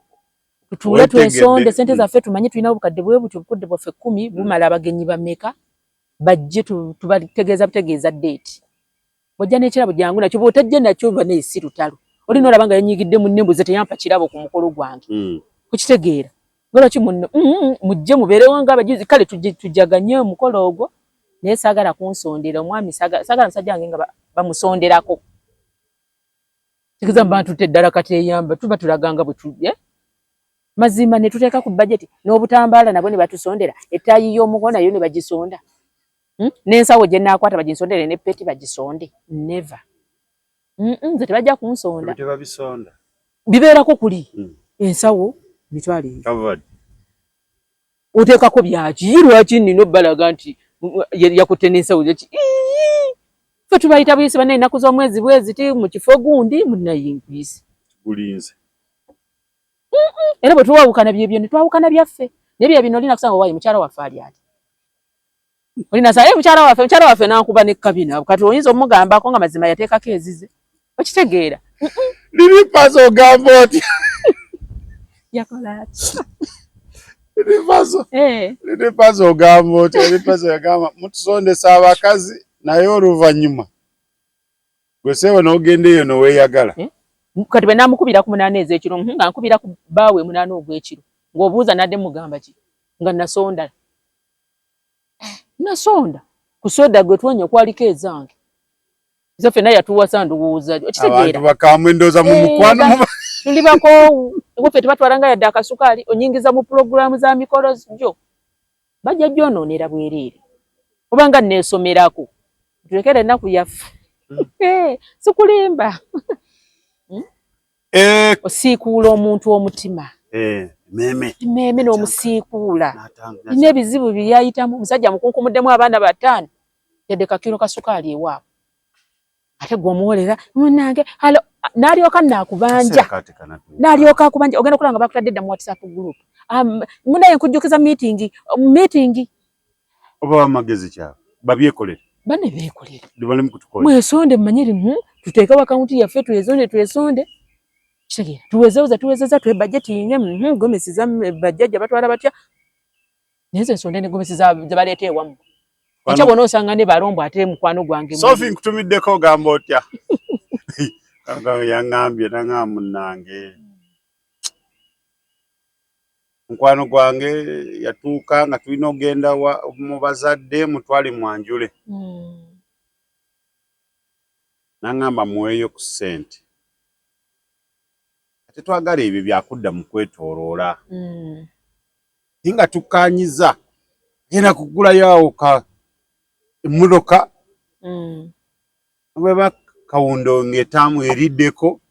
tutuule twesonde sente zaffe, tumanye tulina obukadde bwe butyo, obukadde bwaffe 10 bumala abagenyi bameka bajje, tubategeeza butegeeza date. Bw'ojja n'ekirabo jangu nakyo, bw'otajja nakyo banaye si lutalo. Oli n'olaba nga yenyigidde munne mbuze teyampa kirabo ku mukolo gwange. Kukitegeera nga lwaki munno mujje mubeerewo ng'abajuzi, kale tujaganye omukolo ogwo, naye saagala kunsondera omwami, saagala musajja wange nga bamusonderako. Tegeeza mba ntutte ddala kati eyamba tuba tulaganga bwe tu mazima ne tuteeka ku bajeti n'obutambaala nabwo ne batusondera, ettaayi y'omuko nayo ne bagisonda, n'ensawo gye nnaakwata baginsondere, ne peti bagisonde. Never. Nze tebajja kunsonda. Tebabisonda. Bibeerako kuli ensawo 2,000. Covered. Oteekako byaki? Lwaki nnina obbalaga nti yakutte n'ensawo yaki? Ffe tubayita buyisi bannaye, ennaku z'omwezi bweziti mu kifo gundi munnaye nkuyise. Gulinze. Era bwe tuwawukana byebyo ne twawukana byaffe. Naye bye bino olina kusanga waayi mukyala waffe ali ati. Olina sanga mukyala waffe, mukyala waffe n'ankuba ne kabina. Kati oyinza omugambako nga mazima yateekako ezize. Okitegeera? Lili Pazo ogamba otya? Yakola ati. Lili Pazo. Lili Pazo ogamba otya? Lili Pazo yagamba mutusondesa abakazi naye oluvannyuma gwe ssebo n'ogenda eyo neweeyagala. Kati bwe naamukubira ku 8 ez'ekiro, nga nkubira ku bbaawe 8 ogw'ekiro, ng'obuuza nadde mugamba ki? Nga nasonda. Nasonda. Ku soda gwe twanywa kwaliko ezange. Nze ffenna yatuwasa ndowooza. Okitegeera? Abantu bakambwe ndowooza mu mukwano tuli bakoowu. Ewaffe tebatwala nga yadde akasukaali, onyingiza mu pulogulaamu za mikolo gyo. Bajja gyonoonera bwereere. Oba nga neesomerako. Tulekere ennaku yaffe. Sikulimba. Osiikuula omuntu omutima. Meme. Meme n'omusiikuula. Nina ebizibu byayitamu. Omusajja mukunkumuddemu abaana 5. Yadde kakiro ka sukaali ewaabwe. Ate gwe omuwolera munnange, halo, n'alyoka naakubanja. N'alyoka akubanja. Ogenda okulaba nga bakutadde dda mu WhatsApp group. Munnaye nkujjukiza meeting, meeting. Oba bamagezi kyabwe, babyekolere. Banne beekolere. Bali kutukola. Mwesonde mmanye tuteekewo akawunti yaffe twesonde twesonde. Kitegeera. Tuwezeweza tuwezeza twe budgetinge, gomesi za bajjajja batwala batya. Naye nze nsonde ne gomesi ze baleeta ewammwe. Ekyo bw'onoosanga osanga ne balombo ate mukwano gwange. Sophie nkutumiddeko ogamba otya? Yaŋŋambye nangamba munnange. Mukwano gwange yatuuka nga tulina okugenda mu bazadde mutwale mwanjule. N'aŋŋamba muweeyo ku ssente. Tetwagala ebyo byakudda mu kwetooloola. Naye nga tukkaanyiza genda kugulayo awo ka emmotoka bweba kawundo ng'etaamu eriddeko.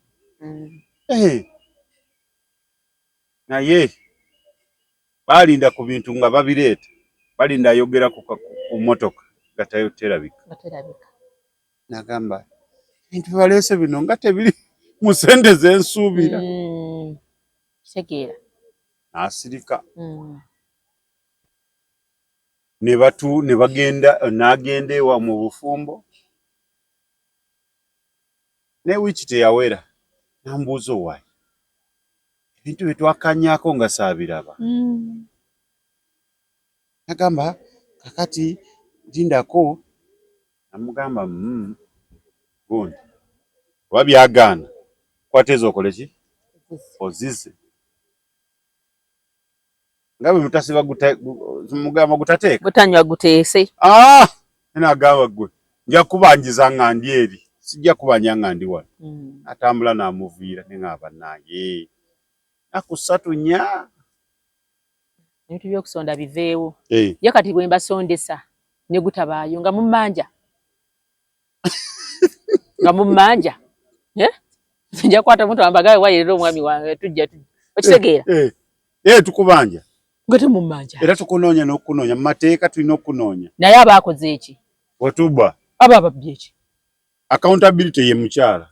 Naye balinda ku bintu nga babireeta, balinda ayogera ku mmotoka nga terabika. Nagamba ebintu bibaleese bino nga tebiri mu ssente ze nsuubira. Kitegeera. N'asirika. Ne batu ne bagenda n'agenda ewa mu bufumbo. Ne wiiki teyawera n'ambuuza owaaye ebintu bye twakkaanyaako nga saabiraba. Nagamba kakati lindako, namugamba gundi oba byagaana kwata ezo okole ki ozize nga bwe mutasiba mugamba gutateeka gutanywa guteese. Nagamba gwe nja kubanjiza nga ndi eri sijja kubanja nga ndi wano. Atambula n'amuviira ne ngamba nange nnaku 3 4. Ebintu by'okusonda biveewo. Ye kati bwe mbasondesa ne gutabaayo nga mummanja. Nga mummanja. Nja kukwata omuntu ambagaye wayi leero omwami wange tujja okitegeera. Tukubanja. Nga temummanja. Era tukunoonya n'okunoonya mu mateeka tulina okunoonya. Naye aba akoze eki? Watuba. Aba ababbye eki? Accountability ye mukyala.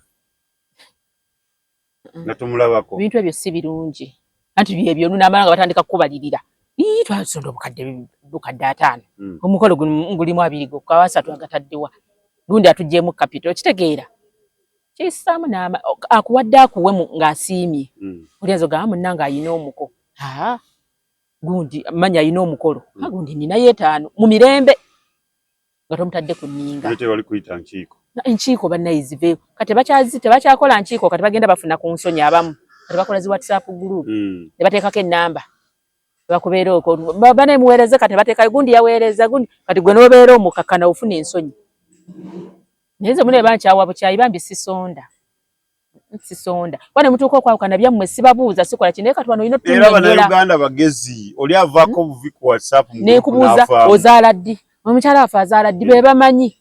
Nga tumulabako. Ebintu ebyo si birungi. Anti byebyo n'amala nga batandika kukubalirira. Ii, twasonda obukadde 50. Omukolo gulimu 2 gokka, 3 agataddewa. Gundi atuggyemu capital, okitegeera? Kissaamu n'ama akuwadde akuwe ng'asiimye. Oli ayinza ogamba munnange ayina omuko. Aa, gundi manya ayina omukolo. Gundi ninayo 5 mu mirembe. Nga tomutadde ku nninga. Naye tewali kuyita nkiiko. Enkiiko bannaye ziveewo. Kati tebakyakola nkiiko, kati bagenda bafuna ku nsonyi abamu. Kati bakola zi WhatsApp group. Ne bateekako ennamba. Bakubeera okwo. Bane muweereze kati bateekayo gundi yaweereza gundi. Kati gwe n'obeera omukakkana ofuna ensonyi. Naye nze mune bankyawa bukyayi bambi sisonda. Sisonda. Wane mutuuka okwawukana byammwe sibabuuza sikola ki naye kati wano olina Era Bannayuganda bagezi, oli avaako buvi ku WhatsApp mu group Nekubuuza n'avaamu. ozaala ddi? Omukyala waffe azaala ddi? Be bamanyi.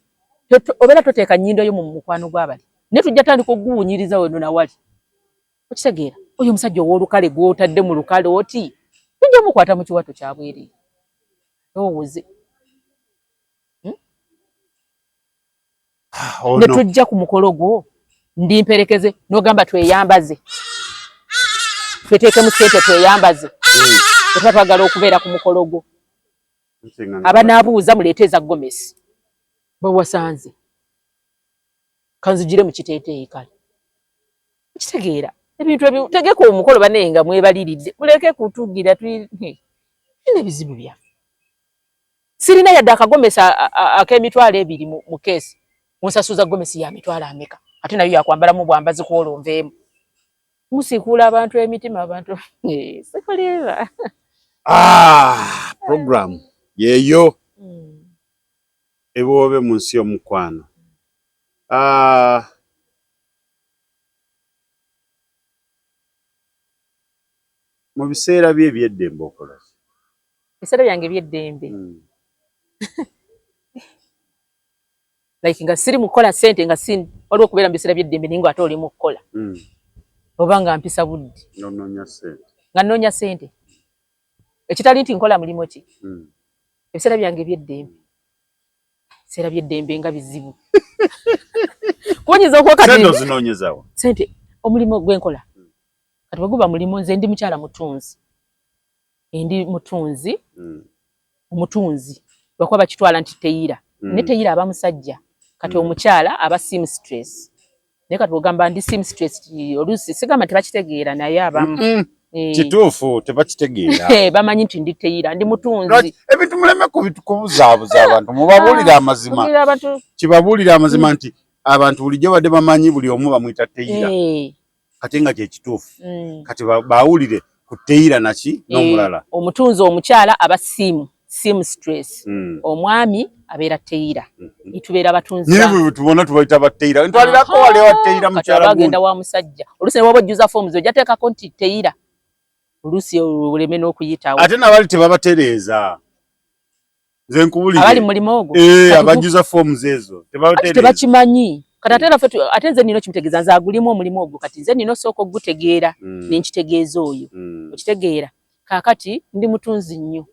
Obeera toteeka nnyindo yo mu mukwano gw'abali. Naye tujja tandika okuguwunyiriza wano na wali. Okitegeera? Oyo omusajja ow'olukale gw'otadde mu lukale oti tujja mukwata mu kiwato kya bwereere. Owoze. Ne tujja ku mukolo gwo ndi mperekeze n'ogamba tweyambaze. Tweteekemu ssente tweyambaze. Tuba twagala okubeera ku mukolo gwo. Abanaabuuza muleete eza gomesi. Bwe wasanze. Kanzigire mu kiteeteeyi kale. Okitegeera? Ebintu ebyo tegeka omukolo bannaye nga mwebaliridde. Muleke kutugira tulina ebizibu byaffe. Sirina yadde akagomesi ak'emitwalo 2 mu keesi. Munsasuza gomesi ya mitwalo ameka? Ate nayo yakwambalamu bwambazi ku olwo nveemu. Musiikuula abantu emitima abantu. Sikulimba. Program yeeyo. Eboobe mu nsi y'omukwano. Mu biseera bye eby'eddembe okola ki? Ebiseera byange eby'eddembe. Like nga siri mu kukola ssente nga si waliwo okubeera mu biseera by'eddembe naye ng'ate oli mu kukola. Oba nga mpisa budde. Nga nnoonya ssente. Nga nnoonya ssente. Ekitali nti nkola mulimu ki? Ebiseera byange eby'eddembe. Ebiseera by'eddembe nga bizibu. Kunyinza okuba kati Ssente ozinoonyeza wa? Ssente omulimu gwe nkola. Kati bwe guba mulimu nze ndi mukyala mutunzi. Ndi mutunzi. Omutunzi. Lwakuba bakitwala nti teyira. Ne teyira aba musajja. Kati omukyala aba seamstress. Naye kati bw'ogamba ndi seamstress oluusi sigamba tebakitegeera naye abamu. Kituufu tebakitegeera. Bamanyi nti ndi teyira, ndi mutunzi. Ebintu muleme kubuzaabuza abantu, mubabuulire amazima. Kibabuulire amazima nti abantu bulijjo badde bamanyi buli omu bamuyita teyira. Kati nga kye kituufu. Kati baawulire ku teyira naki n'omulala. Omutunzi omukyala aba seamstress. Omwami abeera teyira. Tubeera batunzi. Naye bwe tubona tubayita ba teyira. Ntwalirako wali wa teyira mukyala gundi. Agenda wa musajja. Oluusi ne bw'oba ojjuza forms ojja teekako nti teyira. Oluusi oleme n'okuyitawo. Ate n'abali tebabatereeza. Nze nkubulire. Abali mu mulimu ogwo. Abajjuza forms ezo. Tebabatereeza. Tebakimanyi. Kati ate naffe ate nze nina okimitegeeza nze agulimu omulimu ogwo kati nze nina osooka ogutegeera ne nkitegeeza oyo. Okitegeera. Kaakati ndi mutunzi nnyo.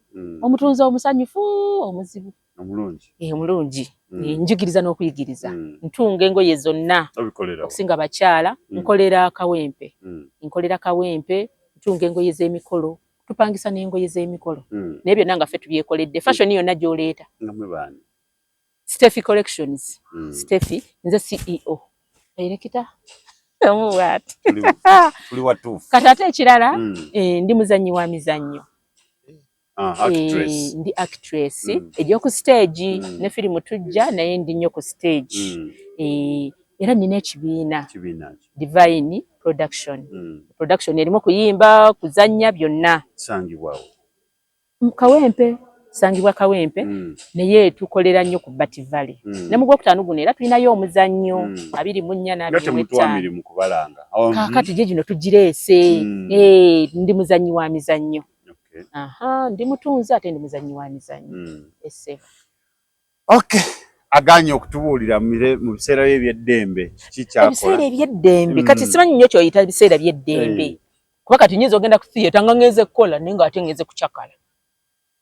Omutunzi omusanyufu omuzibu. Omulungi. Omulungi. Njigiriza n'okuyigiriza. Ntunga engoye zonna. Okusinga bakyala. Nkolera Kawempe. Nkolera Kawempe, ntunga engoye z'emikolo. Tupangisa n'engoye z'emikolo. Naye byonna nga ffe tubyekoledde. Fashion yonna gy'oleeta. Nga mwe baani? Steffi Collections. Steffi, nze CEO. Director. Omuwaati. Tuli watuufu. Kati ate ekirala, ndi muzannyi wa mizannyo. Actress. Ndi actress. Ejja ku stage, ne firimu tujja naye ndi nnyo ku stage. Era nnina ekibiina. Divine Production. Production erimu kuyimba, kuzannya byonna. Sangibwawo. Kawempe. Sangibwa Kawempe. Naye tukolera nnyo ku Bat Valley. Ne mu gwokutaano guno era tulinayo omuzannyo 24 na Nga temutuwa mirimu kubalanga. Kaakati gye gino tugireese. Ndi muzannyi wa mizannyo. Ndi mutunzi ate ndi muzannyi wa mizannyo. SF. Okay. Aganye okutubuulira mu biseera bye eby'eddembe kiki kyakola? Ebiseera eby'eddembe kati simanyi nnyo ky'oyita biseera by'eddembe. Kuba kati nnyinza ogenda ku theatre nga ngenze kukola naye ng'ate ngenze kucakala.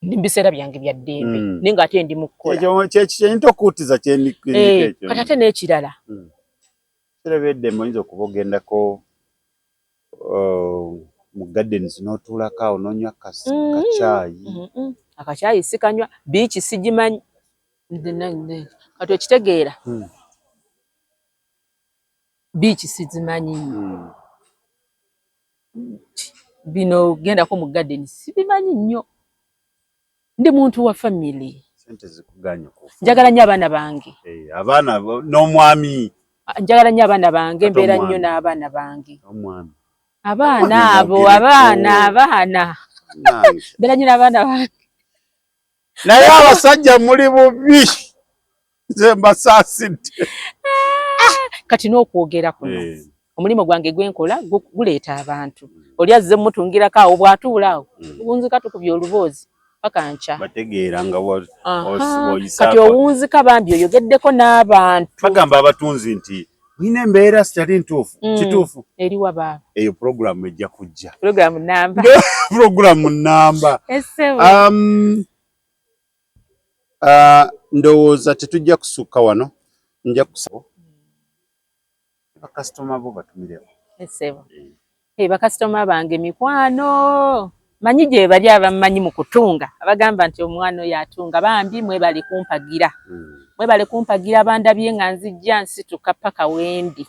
Ndi mu biseera byange bya ddembe naye ng'ate ndi mu kukola. Ekyo kye okuutiza kye Kati ate n'ekirala. Biseera by'eddembe oyinza okuba ogendako Mu gardens n'otuulako awo n'onywa kacaayi. Akacaayi sikanywa, beach sigimanyi. Kati okitegeera, beach sizimanyi. Bino gendako mu garden sibimanyi nnyo. Ndi muntu wa family. Sente zikuganye okufa. Njagala nnyo abaana bange. Eh, abaana n'omwami. Njagala nnyo abaana bange, mbeera nnyo n'abaana bange. Omwami. Abaana abo, abaana, abaana. Mbeera nnyo n'abaana bange. Naye abasajja muli bubi. Nze mbasaasidde. Kati n'okwogera kuno. Omulimu gwange gwenkola guleeta abantu. Oli azze mutungirako awo bw'atuula awo. Owunzika tukubye oluboozi paka nkya. Bategeera nga kati owunzika bambi oyogeddeko n'abantu. Bagamba abatunzi nti mulina embeera sitali ntuufu. Kituufu. Eriwa baaba. Eyo pulogulaamu ejja kujja. Pulogulaamu namba. Pulogulaamu namba. Ndowooza tetujja kusukka wano. Nja kusaba bakasitoma bo batumireko. Essebo. Bakasitoma bange mikwano. Manyi gye bali abammanyi mu kutunga, abagamba nti omwana oyo atunga, bambi mwebale kumpagira. Mwebale kumpagira, bandabye nga nzijja nsituka paka wendi.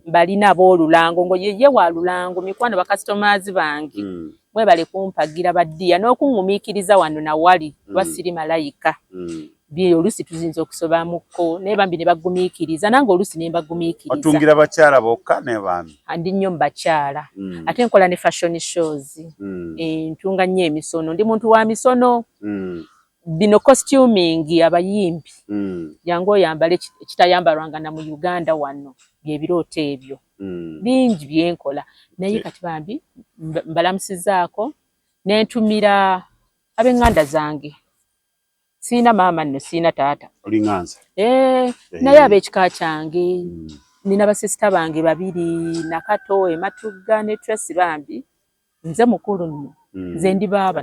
Mbalina ab'olulango ngo ye wa lulango, mikwano bakasitomazi bange. Mwebale kumpagira baddiya n'okuŋŋumiikiriza wano na wali, kuba siri malayika. Oluusi tuziyinza okusobamukko naye bambi ne bagumiikiriza, nange oluusi ne mbagumiikiriza. Otungira bakyala bokka ne baami? Ndi nnyo mu bakyala. Ate nkola ne fashion shows. Ntunga nnyo emisono, ndi muntu wa misono. Bino costuming abayimbi. Jangu oyambale ekitayambalwanga na mu Uganda wano, by'ebirooto ebyo. Bingi bye nkola. Naye kati bambi mbalamusizaako ne ntumira ab'eŋŋanda zange. Siina maama nno, siina taata. Olinganza. Naye ab'ekika kyange, nina basisita bange babiri, Nakato, Ematugga ne Tracy bambi. Nze mukulu nno. Nze ndi baaba.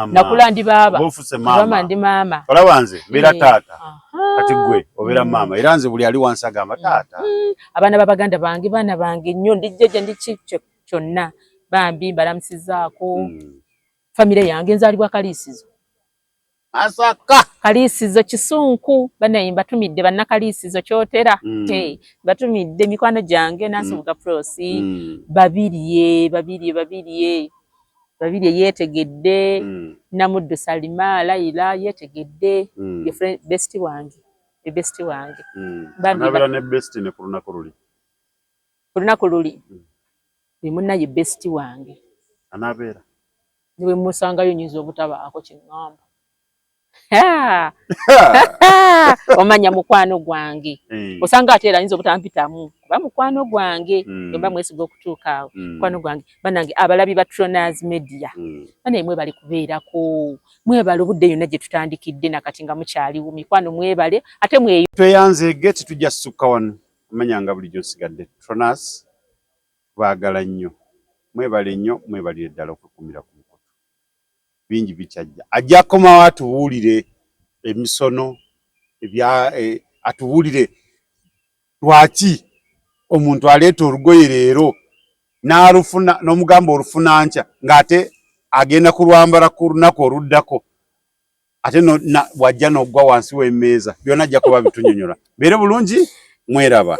Nakula ndi baaba. Maama ndi maama. Olaba nze mbeera taata. Kati gwe obeera maama. Era nze buli ali wansi agamba taata. Abaana b'abaganda bange, baana bange nnyo, ndi jjajja, ndi ki kyonna. Bambi mbalamusizaako. Famire yange nzaalibwa Kaliisizo. Masaka. Kaliisizo Kisunku, banaye mbatumidde bannakaliisizo kyotera. Mbatumidde mikwano gyange Nansubuga Prosi, Babirye, Babirye, Babirye. Babirye yeetegedde, Namuddu Salima, Laila yeetegedde, ye best wange, ye best wange. Anabeera ne best ne ku lunaku luli. Ku lunaku luli. Ye munna ye best wange. Anabeera. Ne bwe mmusangayo nnyinza obutabaako kye ŋŋamba. Omanya mukwano gwange. Osanga ate era ayinza obutampitamu kuba mukwano gwange. Mba mwesiga okutuuka awo. Mukwano gwange. Bannange abalabi ba Tronas Media. Bannange mwebale kubeerako. Mwebale obudde yonna gye tutandikidde nakati nga mukyaliwo. Mikwano mwebale ate mweyo. Tweyanzeege tetujja kusukka wano. Amanya nga bulijjo nsigadde Tronas. Baagala nnyo. Mwebale nnyo, mwebalire ddala okukumira ku mukutu. Bingi bikyajja. Ajja kukomawo atubuulire emisono, atubuulire lwaki omuntu aleeta olugoye leero n'alufuna n'omugamba olufuna nkya ng'ate agenda kulwambala ku lunaku oluddako, ate bw'ajja n'ogwa wansi w'emmeeza, byonna ajja kuba bitunyonyola. Mbeere bulungi, mweraba.